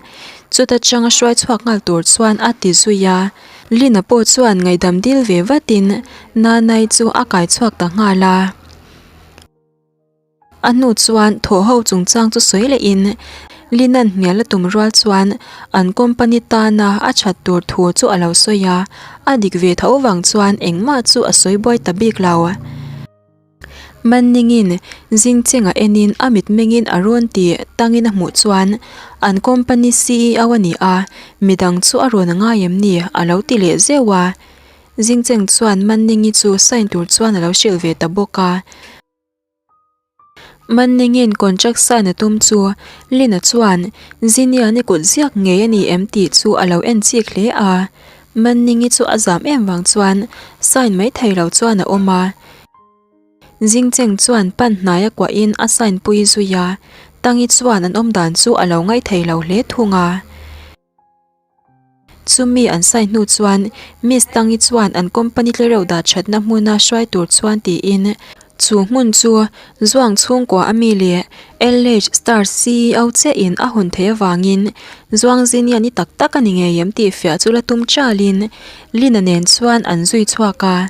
chuta changa hruai chhuak nghal tur chuan a ti zui a. Lin-a pawh chuan ngaihdam dil ve vatin Nanai chu a kai chhuak ta nghal a. A hnu chuan thawh ho chungchang chu sawi lehin Lin-a'n hnial a tum rual chuan an company tana a that tur thu chu a lo sawi a, a dik ve tho vang chuan engmah chu a sawi buai ta bik lo. Manningin zingchenga enin a mitmengin a rawn ti tangin a hmuh chuan an company ceo a ni a, midang chu a rawn ngai em ni a lo ti leh zeuh a. Zingcheng chuan Manningi chu sign tur chuan a lo hrilh ve ta bawk a. Manningin contract sign a tum chu Lina chuan Ziniani kut ziak ngei a ni em tih chu a lo en chik hle a. Manningi chu a zam em vang chuan sign mai thei lo chuan a awm a. Zingcheng chuan pan hnai a kuahin a sign pui zui a, Tangi chuan an awm dan chu a lo ngaih thei lo hle thung a. Chumi an sign hnu chuan Miss Tangi chuan an company tlereuh dah thatna hmuna hruai tur chuan tiin chu hmun chu Zuang chhungkua a mi leh LH Star ceo chiahin a hawn theih avangin Zuang Zinian i tak tak a ni ngei em tih fiah chu la tum chalin Lina nen chuan an zui chhuak a.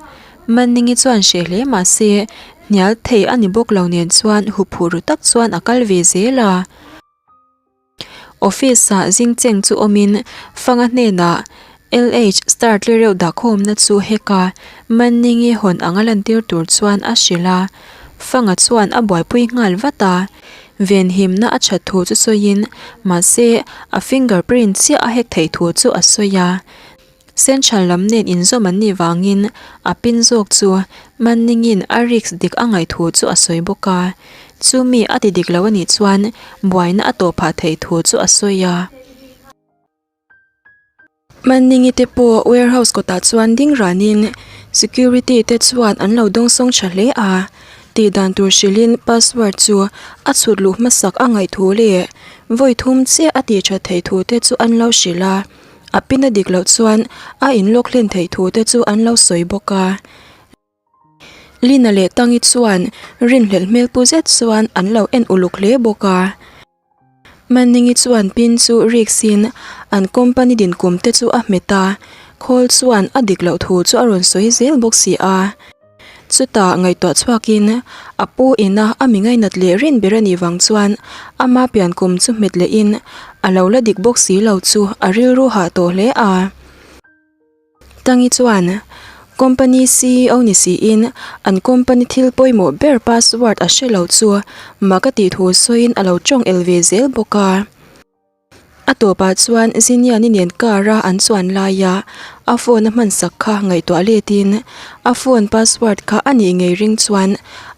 Manningi chuan hreh hle mahse hnial thei a ni bawk lo nen chuan huphurh ru tak chuan a kal ve zel a. Office-ah zingcheng chu awmin Fanga hnenah LH star tlereuh dahkhawmna chu heka Manningi hawn anga lantir tur chuan a hrilh a. Fanga chuan a buaipui nghal vat a, venhimna a that thu chu sawiin mahse a finger print chiah a hack theih thu chu a sawi a. Central lam nen inzawm an nih vangin a pin zawk chu Manningin a risk dik a ngaih thu chu a sawi bawk a. Chumi a ti dik lo a nih chuan buaina a tawh phah theih thu chu a sawi a. Manningi te pawh warehouse kawtah chuan ding ranin security te chuan an lo dawngsawng tha hle a. Tih dan tur hrilhin password chu a chhut luh hmasak a ngaih thu leh vawi thum chiah a tih that theih thu te chu an lo hrilh a. A pin a dik loh chuan a inlawk hlen theih thu te chu an lo sawi bawk a. Lina leh Tangi chuan rinhlelh hmel pu zet chuan an lo en uluk hle bawk a. Manningi chuan pin chu risk in an company dinkum te chu a hmet a, khawl chuan a dik loh thu chu a rawn sawi zel bawk si a. Chutah ngaihtuah chhuakin a pu ina a mi ngainat leh rin ber a nih vang chuan ama pian kum chu hmet lehin a lo la dik bawk si lo chu a rilru hah tawh hle a. Tangi chuan company ceo ni siin an company thil pawimawh ber password a hre lo chu mak a tih thu sawiin a lo tawng el ve zel bawk a. A tawpah chuan Ziniani nen car a an chuan laia a phone a hmansak kha ngaihtuah letin a phone password kha a nih ngei ring chuan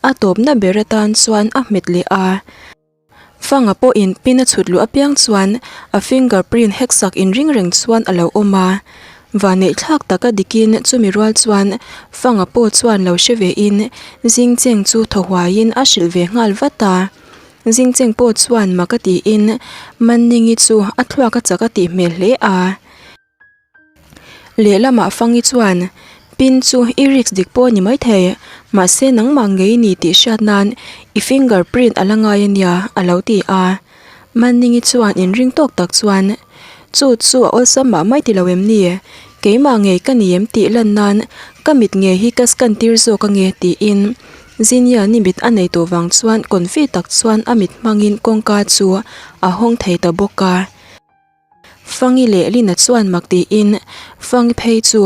a tawpna ber atan chuan a hmet leh a. Fanga pawhin pin a chhut luh apiang chuan a finger print hack sak inring reng chuan a lo awm a. Vanneih thlak taka dikin chumi rual chuan Fanga pawh chuan lo hre vein Zingcheng chu thaw huaiin a hrilh ve nghal vat a. Zingcheng pawh chuan mak a tiin Manningi chu a thluak a chak a tih hmel hle a. Lehlamah Fangi chuan, Pin chu i risk dik pawh a ni maithei, mahse nangmah ngei ni tih hriat nan i finger print a la ngai a nia, a lo ti a. Manningi chuan inring tawk tak chuan, Chu chu a awlsam mah mai ti lo em ni? Keimah ngei ka ni em tih lan nan ka mit ngei hi ka scan tir zawk ange tiin Zinia ni mit a nei tawh vang chuan confi tak chuan a mit hmangin kawngka chu a hawng thei ta bawk a. Fangi leh Lina chuan mak tiin Fangi phei chu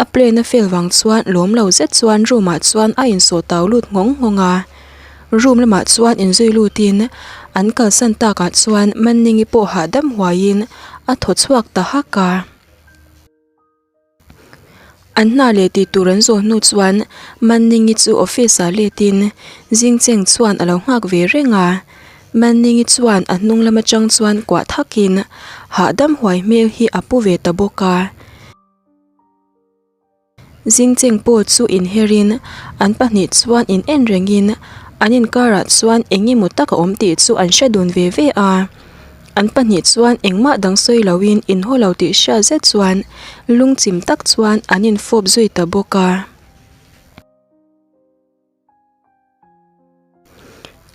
a plane a fail vang chuan lawm lo zet chuan room ah chuan a insawh tau lut nghawng nghawng a. Room lamah chuan inzui lutin an kalsan takah chuan Manningi pawh hahdam huaiin a. a thaw chhuak ta hak a. An hna leh tih tur an zawh hnu chuan Manningi chu office ah let in Zingcheng chuan a lo nghak ve reng a. Manningi chuan a hnung lam atang chuan kuah thak in hahdam huai hmel hi a pu ve ta bawk a. Zingcheng pawh chu inher in an pahnih chuan in en reng in an inkarah chuan eng emaw tak a awm tih chu an hre dun ve ve a. An pahnih chuan engmah dang sawi lo in inhaw lo tih hriat zet chuan lungchim tak chuan an infawp zui ta bawk a.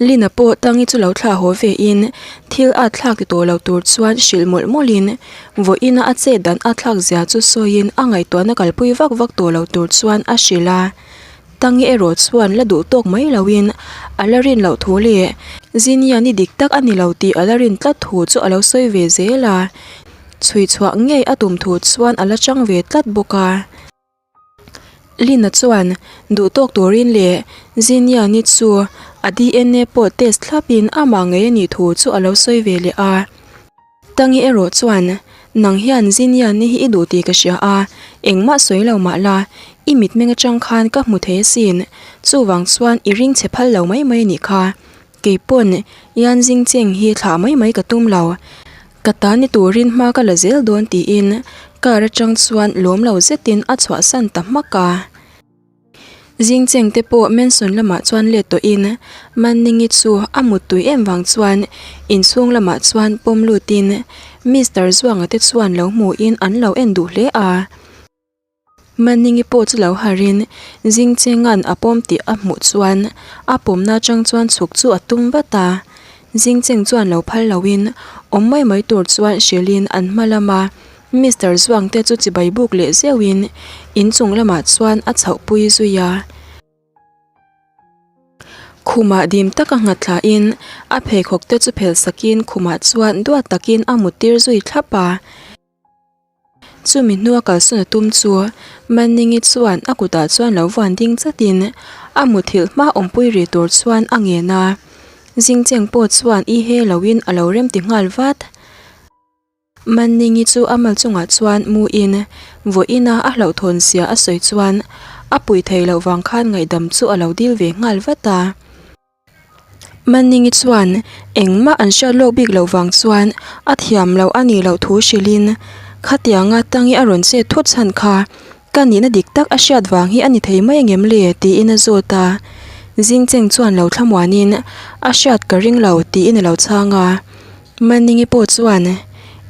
Lina pawh Tangi chu lo thlah haw ve in thil at thlak ti tawh lo tur chuan hrilh mawlh mawlh in vawiin a a chet dan a thlak zia chu sawi in a ngaihtuahna kalpui vak vak tawh lo tur chuan a hrilh a. Tangi erawh chuan la duh tawk mai lo in a la rin loh thu leh Ziniani dik tak a ni lo tih a la rin tlat thu chu a lo sawi ve zel a, chhui chhuah ngei a tum thu chuan a la chang ve tlat bawk a. Lina chuan duh tawk turin leh Ziniani chu a DNA pawh test thlapin amah ngei a nih thu chu a lo sawi ve leh a. Tangi erawh chuan, Nang hian Ziniani hi i duh tih ka hria a, engmah sawi lo mah la, i mitmeng atang khan ka hmu thei asin, chuvang chuan i ring chhe phal lo mai mai a nih kha. Kei pawn Yan Zingcheng hi thlah mai mai ka tum lo. Ka ta ni turin hma ka la zel dawn tiin car atang chuan lawm lo zetin a chhuahsan ta hmak a. Zingcheng te pawh Mansion lamah chuan let tawhin Manningi chu a muttui em vang chuan inchhung lamah chuan pawm lutin Mister Zuanga te chuan lo hmuhin an lo en duh hle a. Manningi pawh chu lo harin Zingchenga'n a pawm tih a hmuh chuan a pawmna atang chuan chhuk chu a tum vat a. Zingcheng chuan lo phal loin awm mai mai tur chuan hrilhin an hma lama Mister Zuangte chu chibai buk leh zeuhin inchung lamah chuan a chhohpui zui a. Khumah dim taka nghat thlain a pheikhawk te chu phel sakin khumah chuan duat takin a muttir zui thlap a. Chumi hnua kalsawn a tum chu Manningi chuan a kutah chuan lo vuan ding chatin a muthilh hma awmpui ri tur chuan a ngen a. Zingcheng pawh chuan i he loin a lo rem ti nghal vat. Manningi chu a mal chungah chuan muin vawiina a hlauhthawn zia a sawi chuan a pui thei loh vang khan ngaihdam chu a lo dil ve nghal vat a. Manningi chuan engmah an hriat lawk bik loh vang chuan a thiam loh a nih loh thu hrilhin khatianga tangi a rawn chet thut chhan kha ka nihna dik tak a hriat vang hi a ni thei mai angem le tiin a zawt a. Zingcheng chuan lo thlamuanin a hriat ka ring lo tiin a lo chhang a. Manningi pawh chuan,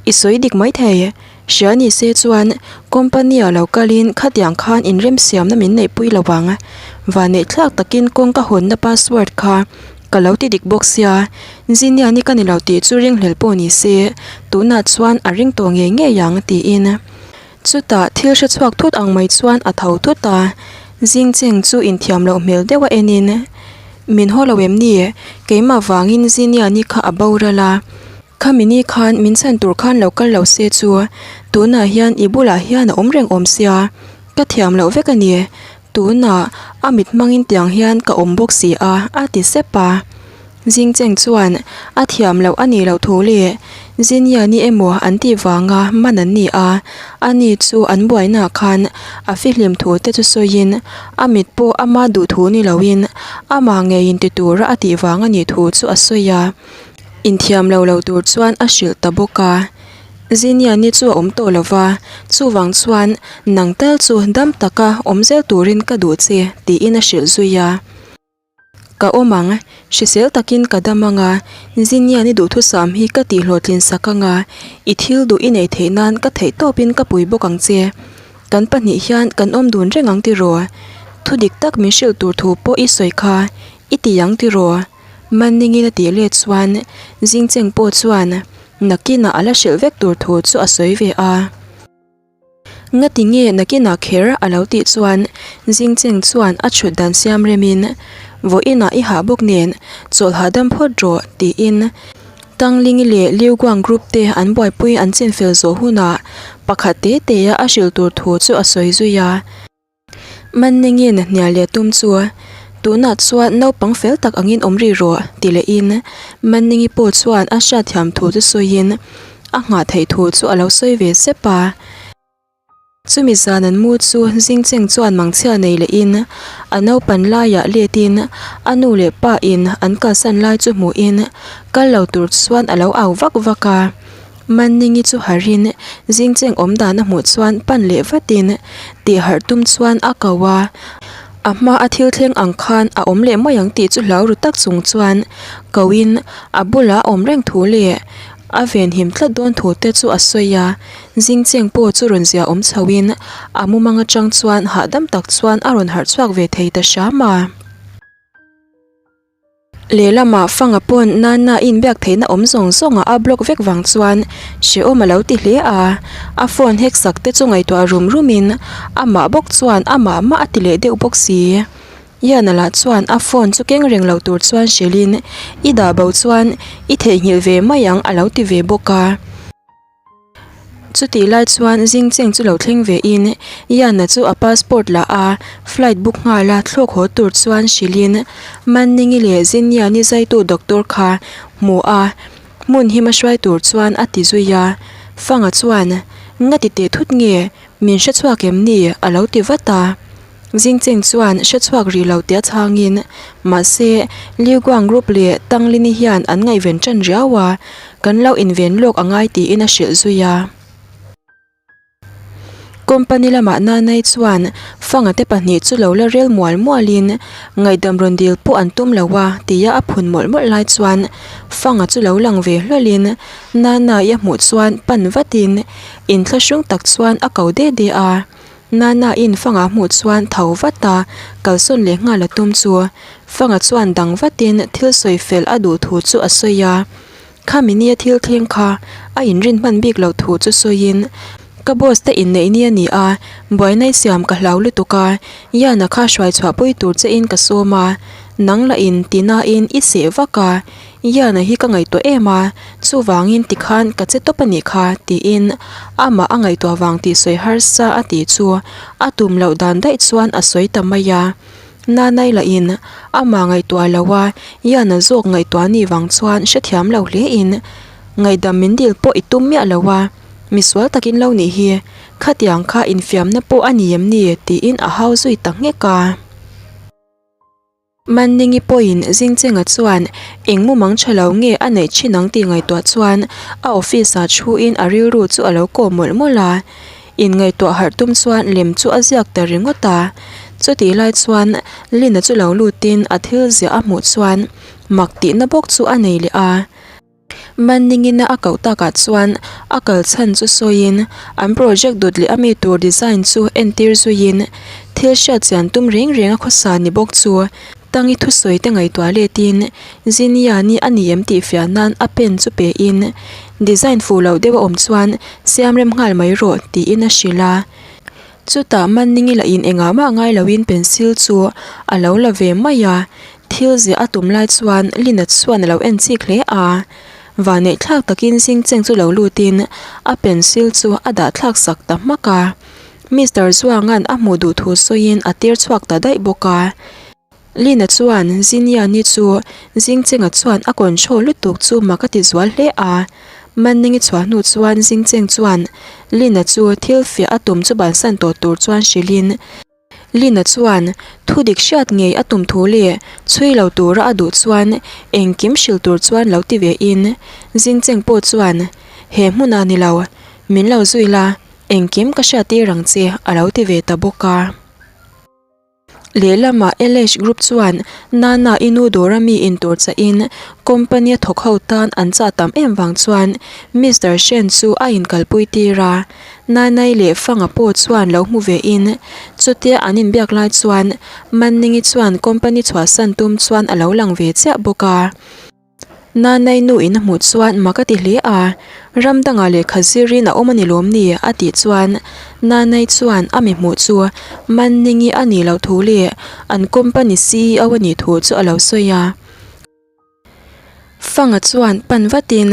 I sawi dik maithei, hria ni se chuan company ah lo kalin khatiang khan inremsiamna min neihpui lo ang. Vaneihthlak takin kawngka hawnna password kha ka lo ti dik bawk sia, Ziniani ka ni lo tih chu ringhlel pawh ni se, tunah chuan a ring tawh ngei ngei ang tiin. Chutah thil hre chhuak thut ang mai chuan a tho thut a, Zingcheng chu inthiam loh hmel deuh a enin, Min haw lo em ni? Keimah vangin Ziniani kha a boral a, khami ni khan min chhan tur khan lo kal lo se chu tunah hian i bulah hian a awm reng awm sia, ka thiam loh vek a ni. Tunah a mit hmangin tiang hian ka awm bawk si a, a ti sep a. Zingcheng chuan a thiam loh a nih loh thu leh Ziniani emaw an tih vanga man an ni a, ani chu an buainaah khan a fihlim thu te chu sawiin a mit pawh ama duh thu ni loin amah ngeiin ti tura a tih vang a nih thu chu a sawi a, inthiam lo lo tur chuan a hrilh ta bawk a. Ziniani chu a awm tawh lo va, chuvang chuan nang tal chu dam taka awm zel turin ka duh che tiin a hrilh zui a. Ka awm ang, hrisel takin ka dam ang a, Zinnian i duhthusam hi ka tih hlawhtlin sak ang a, i thil duh i neih theih nan ka theih tawpin ka pui bawk ang che. Kan pahnih hian kan awm dun reng ang tiraw? Thu dik tak min hrilh tur thu pawh i sawi kha, i ti ang tiraw? Manningin a tih let chuan Zingcheng pawh chuan nakinah a la hrilh vek tur thu chu a sawi ve a. Ngati nge nakinah kher a lo tih chuan Zingcheng chuan a chhut dan siam remin Vawiinah i hah bawk nen chawlh hahdam phawt rawh tiin Tanglingi leh Liu Guang group te an buaipui an chinfel zawh hunah pakhat te te a a hrilh tur thu chu a sawi zui a. Manningin hnial leh tum chu tunah chuan naupang fel tak angin awm rih rawh ti lehin Manningi pawh chuan a hriatthiam thu chu sawiin. a nghah theih thu chu a lo sawi ve sep a. Chumi zan an mu chu Zingcheng chuan mangchhia nei lehin a naupan laiah letin a nu leh pa in an kalsan lai chu hmuhin kal lo tur chuan a lo au vak vak a. Manningi chu harhin Zingcheng awm dan a hmuh chuan pan leh vatin tih harh tum chuan a ko a. A hma a thil thleng ang khan a awm leh mai ang tih chu hlau ru tak chung chuan koin a bulah a awm reng thu leh a venhim tlat dawn thu te chu a sawi a. Zingcheng pawh chu rawn zia awm chho in a mumang atang chuan hahdam tak chuan a rawn harh chhuak ve thei ta hram a. Lehlamah Fanga pawn Nana inbiak theihna awm zawng zawng ah a block vek vang chuan hrehawm a lo ti hle a, a phone hack sak te chu ngaihtuah rum rum in amah bawk chuan amah mah a ti leh deuh bawk si. Iana lah chuan a phone chu keng reng lo tur chuan hrilh in i dah bo chuan i theihnghilh ve mai ang a lo ti ve bawk a. Chutih lai chuan Zingcheng chu lo thleng ve in Iana chu a passport la a, flight book nghal a thlawk haw tur chuan hrilh in Manningi leh Ziniani zaitu doctor kha hmu a, hmun him a hruai tur chuan a ti zui a. Fanga chuan, Nga ti teh thut nge, min hre chhuak em ni? a lo ti vat a. Zingcheng chuan hre chhuak rih lo tia chhangin, mahse, Liu Guang Group leh Tang Lini hian an ngaihven ṭan riau a, kan lo inven lawk a ngai tiin a hrilh zui a. Company lamah Nanai chuan Fanga te pahnih chu lo la rel mual mualin ngaihdam rawn dil pawh an tum lo a tia a phun mawlh mawlh lai chuan Fanga chu lo lang ve hlawlhin Nanai a hmuh chuan pan vatin inthlahrung tak chuan a ko de de a. Nana in Fanga hmuh chuan tho vat a, kalsawn leh nghal a tum chu. Fanga chuan dang vatin thil sawi fel a duh thu chu a sawi a. Khami nia thil thleng kha a inrin hman bik loh thu chu sawiin, Ka boss te inneih ni a ni a, buaina i siam ka hlau lutuk a, Yana kha hruai chhuahpui tur che in ka sawm a, nang lah in ti nain i seh vak a, Iana hi ka ngaihtuah em a, chuvangin tikhan ka che tawp a nih kha, tiin amah a ngaihtuah vang tih sawi harsa a tih chu a tum loh dan daih chuan a sawi ta mai a. Nanai lahin amah ngaihtuah lo a, Iana zawk ngaihtuah nih vang chuan hrethiam lo hlein ngaihdam min dil pawh i tum miah lo a, misual takin lo nih hi, khatiang kha infiamna pawh a ni em ni? tiin a hau zui ta nghek a. Manningi pawhin Zingchenga chuan eng mumang tha lo nge a neih thin ang tih ngaihtuah chuan a office ah thuin a rilru chu a lo kawm mawlh mawlh a. Inngaihtuah harh tum chuan lem chu a ziak ta ringawt a. Chutih lai chuan Lina chu lo lutin a thil ziah a hmuh chuan mak tihna bawk chu a nei leh a. Manningina a koh takah chuan a kal chhan chu sawiin an project dawt leh a mi tur design chu entir zuiin thil hriat chian tum reng reng a khawsa ni bawk chu Tangi thusawi te ngaihtuah letin Ziniani a ni em tih fiah nan a pen chu pein design fuh loh deuh a awm chuan siam rem nghal mai rawh tiin a hrilh a. Chutah Manningi lah in engah mah ngai loin pencil chu a lo la ve mai a. Thil ziah a tum lai chuan Lina chuan a lo en chik hle a. Vanneih thlak takin Zingcheng chu lo lutin a pencil chu a dah thlak sak ta hmak a. Mister Zuanga'n a hmuh duh thu sawiin a tir chhuak ta daih bawk a. Lina chuan Ziniani chu Zingchenga chuan a control lutuk chu mak a ti zual hle a. Manningi chhuah hnu chuan Zingcheng chuan Lina chu thil fiah a tum chu bansan tawh tur chuan hrilhin Lina chuan thu dik hriat ngei a tum thu leh chhui lo tura a duh chuan engkim hrilh tur chuan lo ti ve in Zingcheng pawh chuan he hmunah ni lo min lo zui la engkim ka hriat tir ang che a lo ti ve ta bawk a. Lehlamah LH Group chuan Nana i nu dawra mi intur chahin company a thawk ho tan an chah tam em vang chuan Mister Shen chu a inkalpui tir a. Nanai leh Fanga pawh chuan lo hmu ve in chutia an inbiak lai chuan Manningi chuan company chhuahsan tum chuan a lo lang ve chiah bawk a. Nanai nu in a hmuh chuan mak a ti hle a, ram dangah lehkha zirin a awm a ni lawm ni a tih chuan Nanai chuan a mi hmuh chu Manningi a nih loh thu leh an company ceo a nih thu chu a lo sawi a. Fanga chuan pan vatin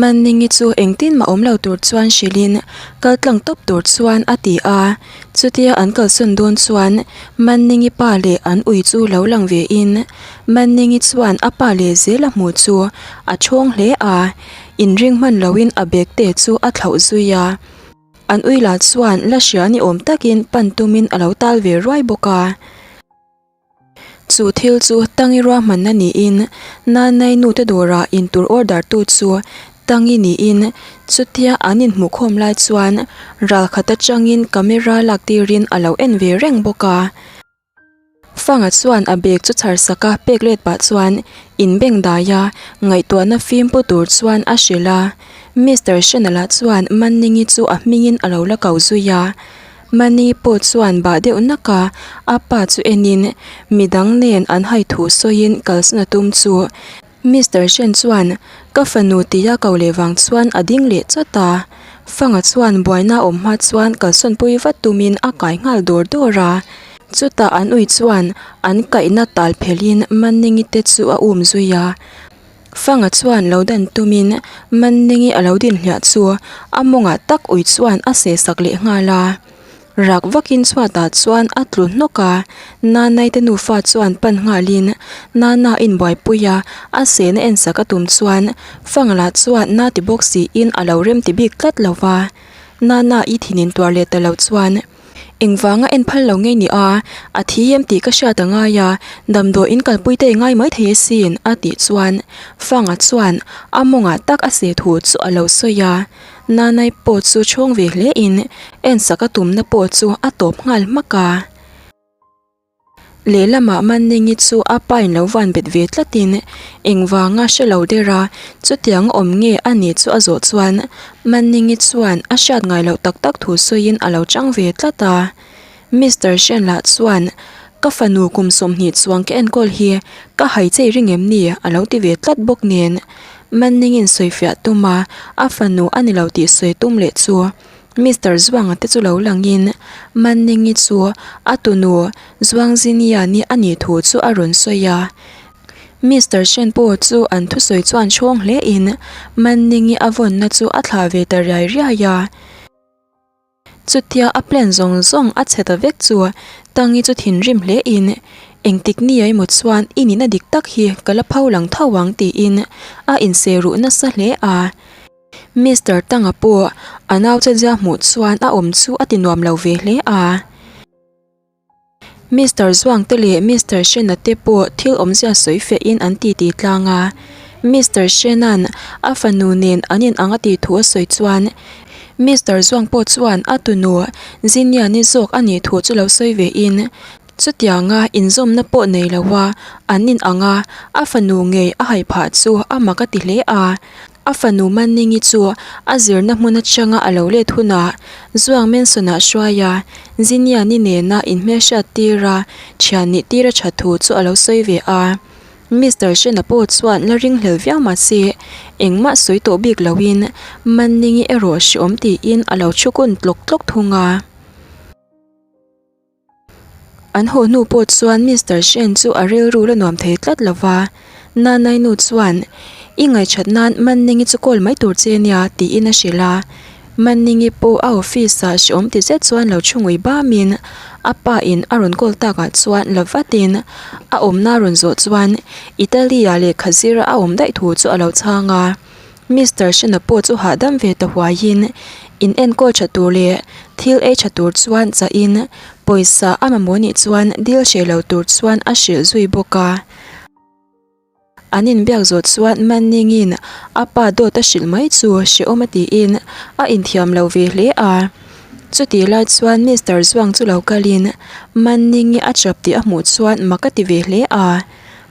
Manningi chu engtin mah awm lo tur chuan hrilhin kal tlang tawp tur chuan a ti a, chutia an kalsawn dawn chuan Manningi pa leh an ui chu lo lang ve in Manningi chuan a pa leh zel a hmuh chu a chhawng hle a. Inring hman loin a bag te chu a thlauh zui a. An ui lah chuan la hria ni awm takin pan tumin a lo tal ve ruai bawk a. Chu thil chu Tangi ruahmanna niin Nanai nu te dawrah intur order tu chu Tangi niin chutia an inhmuhkhawm lai chuan ralkhat atangin camera lak tirin a lo en ve reng bawk a. Fanga chuan a bag chu chhar sak a pek let pah chuan inbeng dai a, ngaihtuahna fim pu tur chuan a hrilh a. Mister Shenala chuan Manningi chu a hmingin a lo la ko zui a. Mani pawh chuan bah deuh nak a, a pa chu enin midang nen an hai thu sawiin kalsan a tum chu. Mister Shen chuan ka fanu tia ko leh vang chuan a ding leh chawt a. Fanga chuan buaina awm hma chuan kalsawn pui vat tumin a kai nghal dawr dawr a. Chutah an ui chuan an kaihna tal phelhin Manningi te chu a um zui a. Fanga chuan lo dan tumin Manningi a lo din hliah chu a mawngah tak ui chuan a seh sak leh nghal a. Rak vakin chhuatah chuan a tlu hnawk a, Nanai te nufa chuan pan nghalin Nana a inbuaipui a, a sehna en sak a tum chuan Fanga lah chuan na ti bawk siin a lo rem ti bik tlat lo va. Nana i thin intuar leh ta lo chuan. Engvanga en phal lo ngei ni a, a thi em tih ka hriat a ngai a, damdawi in kalpui te i ngai mai thei asin a tih chuan Fanga chuan a mawngah tak a seh thu chu a lo sawi a, Nanai pawh chu chhawng ve hle in en sak a tumna pawh chu a tawp nghal hmak a. Lehlamah Manningi chu a pain lo van bet ve tlatin engvanga hre lo der a, chutiang awm nge a nih chu a zawh chuan Manningi chuan a hriat ngai loh tak tak thu sawiin a lo chang ve tlat a. Mister Shen lah chuan Ka fanu kum 20 chuang ka enkawl hi ka hai chei ring em ni? a lo ti ve tlat bawk nen Manningin sawifiah tum a, a fanu a ni lo tih sawi tum leh chu Mister Zuanga te chu lo langin Manningi chu a tunu Zuangziniani a nih thu chu a rawn sawi a. Mister Shen pawh chu an thusawi chuan chhawng hle in Manningi a vawnna chu a thlah ve ta riai riai a. Chutia a plan zawng zawng a chhe ta vek chu Tangi chu thinrim hle in engtik ni emaw chuan i nihna dik tak hi ka la pho lang tho ang tiin a inseh ruh nasa hle a. Mister Tanga pawh a nau che zia hmuh chuan a awm chu a ti nuam lo ve hle a. Mister Zuang te leh Mister Shena te pawh thil awmzia sawi feh in an ti ti tlang a. Mister Shena'n a fanu nen an in ang a tih thu a sawi chuan Mister Zuang pawh chuan a tunu Ziniani zawk a nih thu chu lo sawi ve in chutianga inzawmna pawh nei lo a an in ang a, a fanu ngei a hai phah chu a mak a ti hle a. A fanu Manningi chu a zirna hmun atanga a lo let hunah Zuang Mansion-ah hruai a, Ziniani nena inhmelhriat tir a, thian nih tir a that thu chu a lo sawi ve a. Mister Shena pawh chuan la ringhlel viau mah se, engmah sawi tawh bik loin Manningi erawh hreawm tiin a lo thu kun tlawk tlawk thung a. An haw hnu pawh chuan Mister Shen chu a rilru la nuam thei tlat lo va, Nanai nu chuan, I ngaihṭhat nan Manningi chu call mai tur che nia, tiin a hrilh a. Manningi pawh a office-ah hreawm ti zet chuan lo thu ngui bamin a pa in a rawn call takah chuan la vatin a awmna a rawn zawh chuan Italy-ah lehkha zira a awm daih thu chu a lo chhang a. Mister Shena pawh chu hahdam ve ta huaiin in enkawl tha tur leh thil ei tha tur chuan chahin pawisa a mamawh nih chuan dil hreh lo tur chuan a hrilh zui bawk a. An inbiak zawh chuan Manningin a pa dawt a hrilh mai chu hrehawm a tiin a inthiam lo ve hle a. Chutih lai chuan Mister Zuang chu lo kalin Manningi a chap tih a hmuh chuan mak a ti ve hle a.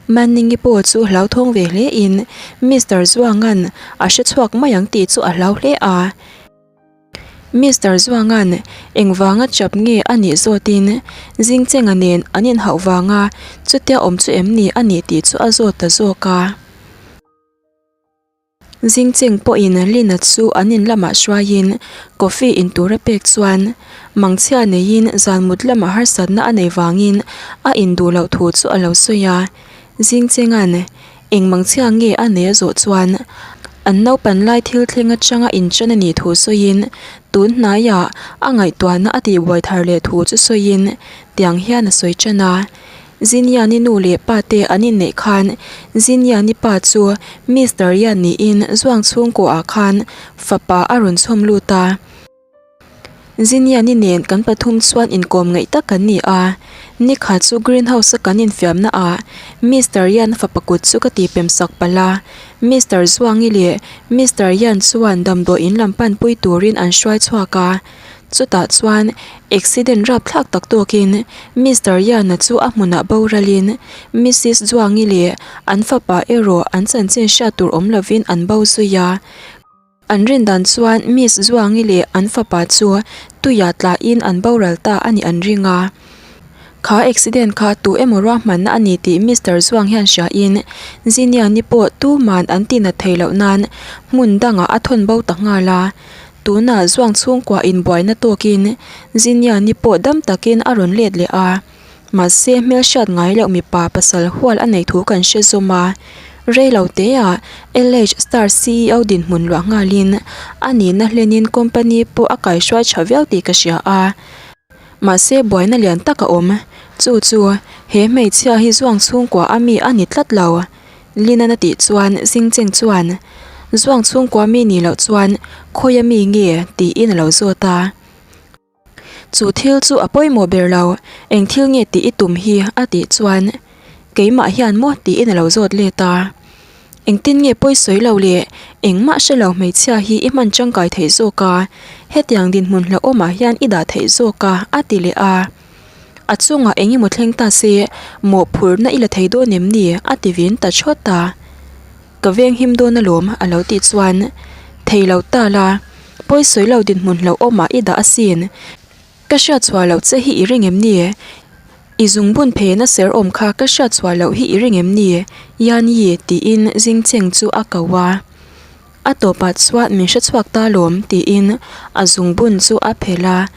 Manningi pawh chu hlauthawng ve hle in Mister Zuanga'n a hre chhuak mai ang tih chu a hlau hle a. Mister Zuanga'n engvanga chap nge a nih zawtin Zingchenga nen an inhauh vanga chutia awm chu em ni a nih tih chu a zawt ta zawk a. Zingcheng pawhin Lina chu an in lamah hruaiin coffee in tur a pek chuan mangchhia neiin zan mut lamah harsatna a nei vangin a in duh loh thu chu a lo sawi a. Zingchenga'n eng mangchhia nge a nei a zawh chuan an naupan lai thil thleng atanga inṭan a nih thu sawiin tun hnaiah a ngaihtuahna a tihbuai thar leh thu chu sawiin tiang hian a sawi ṭan a. Ziniani nu leh pa te an inneih khan Ziniani pa chu Mister Yan niin Zuang chhungkuaah khan fapa a rawn chhawm lut a. Ziniani nen kan pathum chuan inkawm ngaih tak kan ni a, nikhat chu greenhouse a kan infiamna ah Mister Yan fapa kut chu ka ti pem sak palh a, Mister Zuangi leh Mister Yan chuan damdawi in lam panpui turin an hruai chhuak a, chutah chuan accident rapthlak tak tawkin Mister Yan-a chu a hmunah boralin Missis Zuangi leh an fapa erawh an chanchin hriat tur awm lovin an bo zui a. An rin dan chuan Miss Zuangi leh an fapa chu tuia tlahin an boral ta a nih an ring a. Kha accident kha tu emaw ruahmanna a ni tih Mister Zuang hian hriain Ziniani pawh tuman an tinat thei loh nan hmun dangah a thawn bo ta nghal a. Tunah Zuang chhungkua inbuaina tawkin Ziniani pawh dam takin a rawn let leh a. Mahse, hmelhriat ngai loh mipa pasal hual a neih thu kan hre zawm a, rei lo teah LH Star ceo dinhmun luah nghalin a nihna hlenin company pawh a kaihruai tha viau tih ka hria a. Mahse, buaina lian tak a awm. Chu chu, he hmeichhia hi zuang chhungkua a mi a ni tlat lo. Linan a tih chuan Zingcheng chuan, Zuang chhungkua mi nih loh chuan khawia mi nge? tiin a lo zawt a. Chu thil chu a pawimawh ber lo, eng thil nge tih i tum hi a tih chuan keimah hian maw tiin a lo zawt let a. Engtin nge pawi sawi lo le, engmah hre lo hmeichhia hi i hman tangkai theih zawk a, hetiang dinhmun hlauhawmah hian i dah theih zawk a a ti leh a. A chungah eng emaw thleng ta se mawhphurhna i la thei dawn em ni a ti vin ta chawt a. Ka veng him dawn alawm a lo tih chuan thei lo ta la, pawi sawi lo dinhmun hlauhawmah i dah asin. Ka hriat chhuah loh che hi i ring em ni? I zungbun phena ser awm kha ka hriat chhuah loh hi i ring em ni? Yan Yi tiin Jingcheng chu a ko a. A tawpah chuan min hre chhuak ta lawm tiin a zungbun chu a phelh a.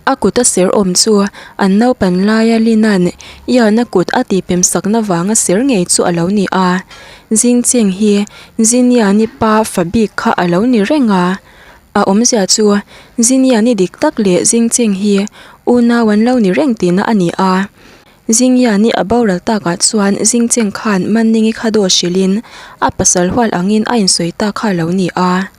A kut a ser awm chu an naupan laia Lina'n Ian-a kut a tihpem sakna vanga ser ngei chu a lo ni a. Jingcheng hi Ziniani pa fa bik kha a lo ni reng a. A awmzia chu Ziniani dik tak leh Jingcheng hi unau an lo ni reng tihna a ni a. Zingyani a boral takah chuan Zingcheng khan Manningi kha daw hrilhin a pasal hual angin a insawi ta kha lo ni a.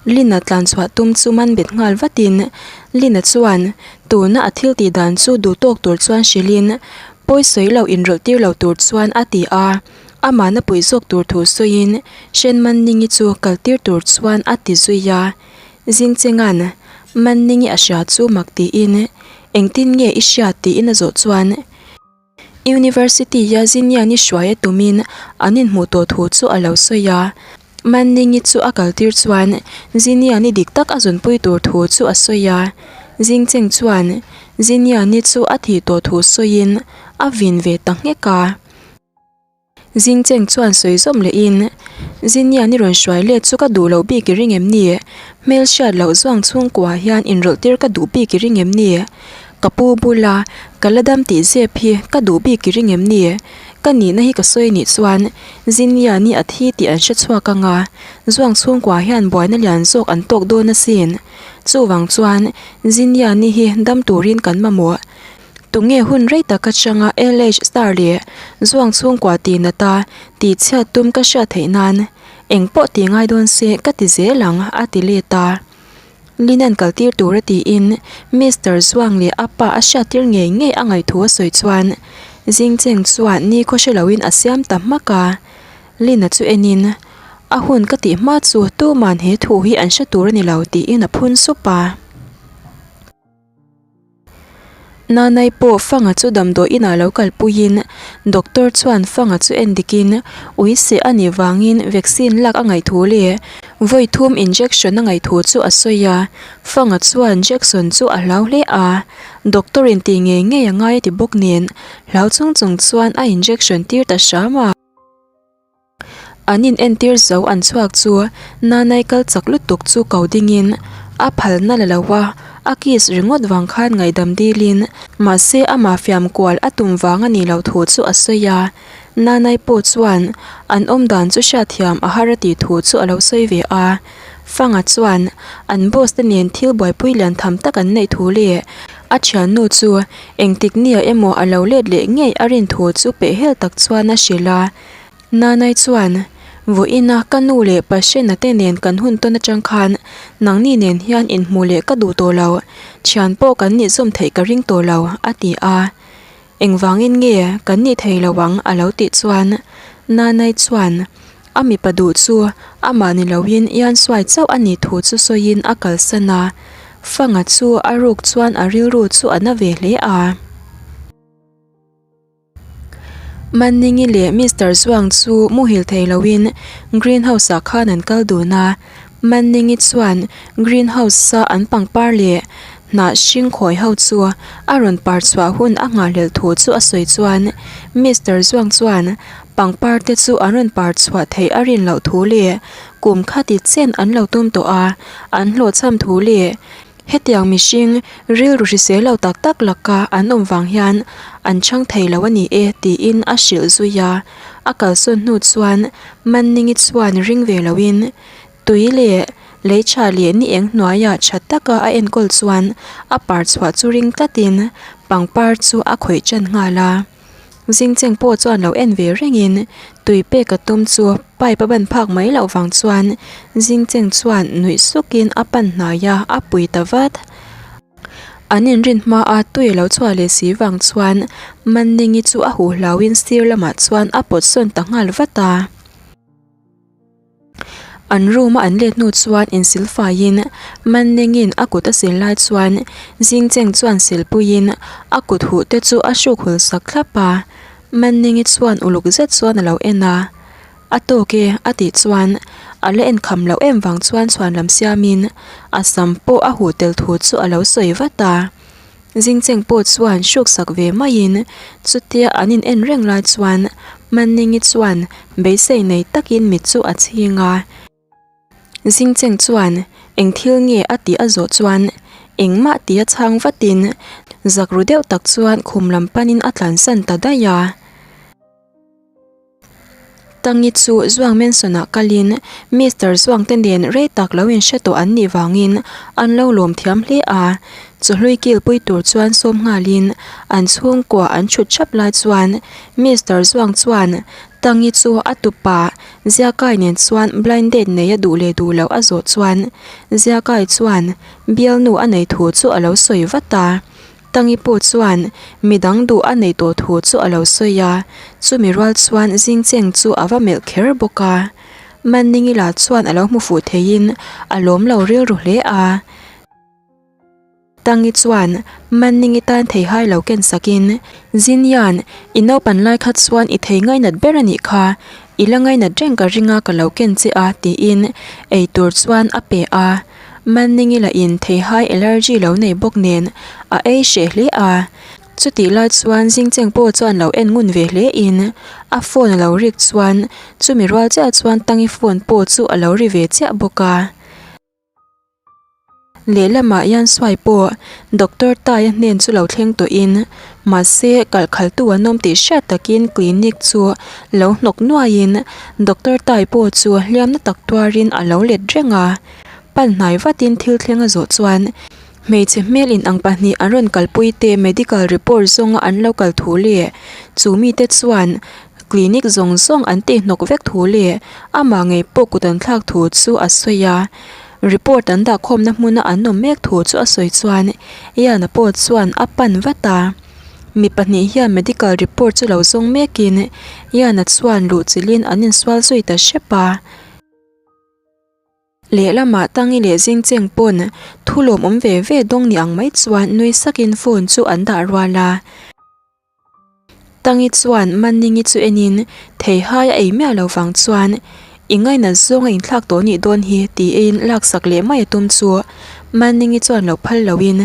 Lina tlan chhuah tum chu man bet nghal vatin Lina chuan tuna a thil tih dan chu duh tawk tur chuan hrilhin pawi sawi lo inrawlh tir lo tur chuan a ti a, amahna puih zawk tur thu sawiin Shen Manningi chu kal tir tur chuan a ti zui a. Zingchenga'n Manningi a hria chu mak tiin Engtin nge i hriat tiin a zawh chuan University-a Ziniani hruai a tumin an inhmuh tawh thu chu a lo sawi a. Manningi chu a kaltir chuan Ziniani dik tak a zunpui tur thu chu a sawi a. Zingcheng chuan Ziniani chu a thih tawh thu sawiin a vin ve ta nghek a. Zingcheng chuan sawi zawm lehin, Zinian i rawn hruai let chu ka duh loh bik i ring em ni? Hmel hriat loh zuang chhungkuah hian inrawlh tir ka duh bik i ring em ni? Ka pu bula ka la dam tih zep hi ka duh bik i ring em ni? Ka nihna hi ka sawi nih chuan Zinian i a thi tih an hre chhuak ang a, zuang chhungkuah hian buaina lian zawk an tawk dawn asin. Chuvang chuan Zinian i hi dam turin kan mamawh. Tunge hun rei tak atanga LH star leh Zuang chhungkua tih nat a tih chhiat tum ka hriat theih nan eng pawh tih ngai dawn se ka ti zel ang a ti let a. Lin-a'n kal tir tur a tiin Mister Zuang leh a pa a hriat tir ngei ngei a ngaih thu a sawi chuan Zingcheng chuan nikhaw hre loin a siam ta hmak a. Lin-a chu enin a hun ka tih hma chu tuman he thu hi an hre tur a ni lo tiin a phun sup a. Nanai pawh Fanga chu damdawi inah lo kalpuiin doctor chuan Fanga chu en dikin ui seh a nih vangin vaccine lak a ngaih thu leh vawi thum injection a ngaih thu chu a sawi a. Fanga chuan Jackson chu a hlau hle a, doctor in tih ngei ngei a ngai a ti bawk nen hlau chung chung chuan a injection tir ta hram a. An in entir zo an chhuak chu Nanai kal chak lutuk chu ko dingin a phalna la lo a, a kiss ringawt vang khan ngaihdam dilin mahse amah fiam kual a tum vang a nih loh thu chu a sawi a. Nanai pawh chuan an awm dan chu hriatthiam a har a tih thu chu a lo sawi ve a. Fanga chuan an boss te nen thil buaipui lian tham tak an neih thu leh. A thiannu chu engtik nia emaw a lo let leh ngei a rin thu chu pehhel tak chuan a hrilh a. Nanai chuan, Vawiina ka nu leh Pasena te nen kan hun tawn atang khan nangni nen hian inhmuh leh ka duh tawh lo, thian pawh kan nih zawm theih ka ring tawh lo, a ti a. Engvangin nge kan nih thei lo ang a lo tih chuan Nanai chuan a mipa duh chu amah ni loin Iansuai chauh a nih thu chu sawiin a kalsan a, Fanga chu a ruk chuan a rilru chu a na ve hle a. Manningi leh Mister Zhuang chu muhil thei loin greenhouse ah khan an kal dun a, Manningi chuan greenhouse a an pangpar leh hnah hring khawi ho chu a rawn par chhuah hun a nghahhlelh thu chu a sawi chuan Mister Zhuang chuan pangpar te chu an rawn par chhuah theih a rin loh thu leh kum khati chen an lo tum tawh a, an hlawhchham thu leh Hetiang mihring rilru hrisel lo tak tak laka an awm vang hian an chhang thei lo a ni e tiin a hrilh zui a. A kalsawn hnu chuan Manningi chuan ring ve loin tui leh lei tha leh ni eng hnuaiah tha taka a enkawl chuan a par chhuah chu ring tlatin pangpar chu a khawih tan nghal a. Zingcheng pawh chuan lo en ve rengin tui pek a tum chu pipe a ban phak mai loh vang chuan Zingcheng chuan nuih sukin a pan hnai a, a pui ta vat. An inrin hma a tui a lo chhuah leh si vang chuan Manningi chu a huh hlauhin sir lamah chuan a pawt sawn ta nghal vat a. An room a an let hnu chuan insil faiin Mannengin a kut a sil lai chuan Zingcheng chuan silpuiin a kut huh te chu a hruk hul sak thlap a. Mannengi chuan uluk zet chuan a lo en a, A tawk e a tih chuan a la en kham loh em vang chuan chhuan lam siamin a sam pawh a huh tel thu chu a lo sawi vat a. Zingcheng pawh chuan hruk sak ve maiin chutia an in en reng lai chuan Manningi chuan beisei nei takin mit chu a chhing a. Zingcheng chuan eng thil nge a tih a zawh chuan engmah tih a chhang vatin zak ru deuh tak chuan khum lam panin a tlansan ta daih a. Tangi chu Zhuang Mansion-ah kalin Mister Zhuang te nen rei tak lo inhre tawh an nih vangin an lo lawm thiam hle a. Chawhlui kilpui tur chuan sawm nghalin an chhungkua an thut thap lai chuan Mister Zhuang chuan Tangi chu a tupa Ziakai nen chuan blind date nei a duh leh duh loh a zawh chuan Ziakai chuan bialnu a nei thu chu a lo sawi vat a. Tangi pawh chuan midang duh a nei tawh thu chu a lo sawi a, chumi rual chuan Zingcheng chu a va melh kher bawk a. Manningi lah chuan a lo hmu fuh theiin a lawm lo rilru hle a. Tangi chuan Manningi tan theihai lo ken sakin, Zinyan, i naupan lai kha chuan i thei ngainat ber a nih kha, i la ngainat reng ka ring a ka lo ken che a tiin eitur chuan a pe a. Manningi lah in theihai allergy lo nei bawk nen a ei hreh hle a. Chutih lai chuan Zingcheng pawh chuan lo en ngun ve hle in a phone a lo rik chuan chumi rual chiah chuan Tangi phone pawh chu a lo ri ve chiah bawk a. Lehlamah Yansuai pawh Doctor Taia hnen chu lo thleng tawh in mahse kalkhaltu an awm tih hriat takin clinic chu lo hnawk nuaiin Doctor Tai pawh chu hliamna tak tuarin a lo let reng a. Pan hnai vatin thil thleng a zawh chuan hmeichhe hmel in ang pahnih an rawn kalpui te medical report zawnga an lo kal thu leh chu mite chuan clinic zawng zawng an tih hnawk vek thu leh amah ngei pawh kut an thlak thu chu a sawi a. Report an dah khawmna hmuna an awm mek thu chu a sawi chuan Ian-a pawh chuan a pan vat a. Mi pahnih hian medical report chu lo zawng mekin Ian-a chuan luhchilhin an insual zui ta hrep a. Lehlamah Tangi leh Zingcheng pawn thu lawmawm ve ve dawng ni ang mai chuan nui sakin phone chu an dah rual a. Tangi chuan Manningi chu enin theihai a ei miah lo vang chuan i ngainat zawng a inthlak tawh nih dawn hi tiin laksak leh mai a tum chu Manningi chuan lo phal loin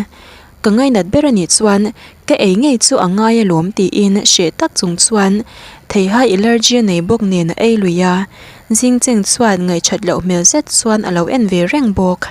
Ka ngainat ber a nih chuan ka ei ngei chu a ngai alawm tiin hreh tak chung chuan theihai allergy a nei bawk nen a ei lui a, Zingcheng chuan ngaihṭhat loh hmel zet chuan a lo en ve reng bawk.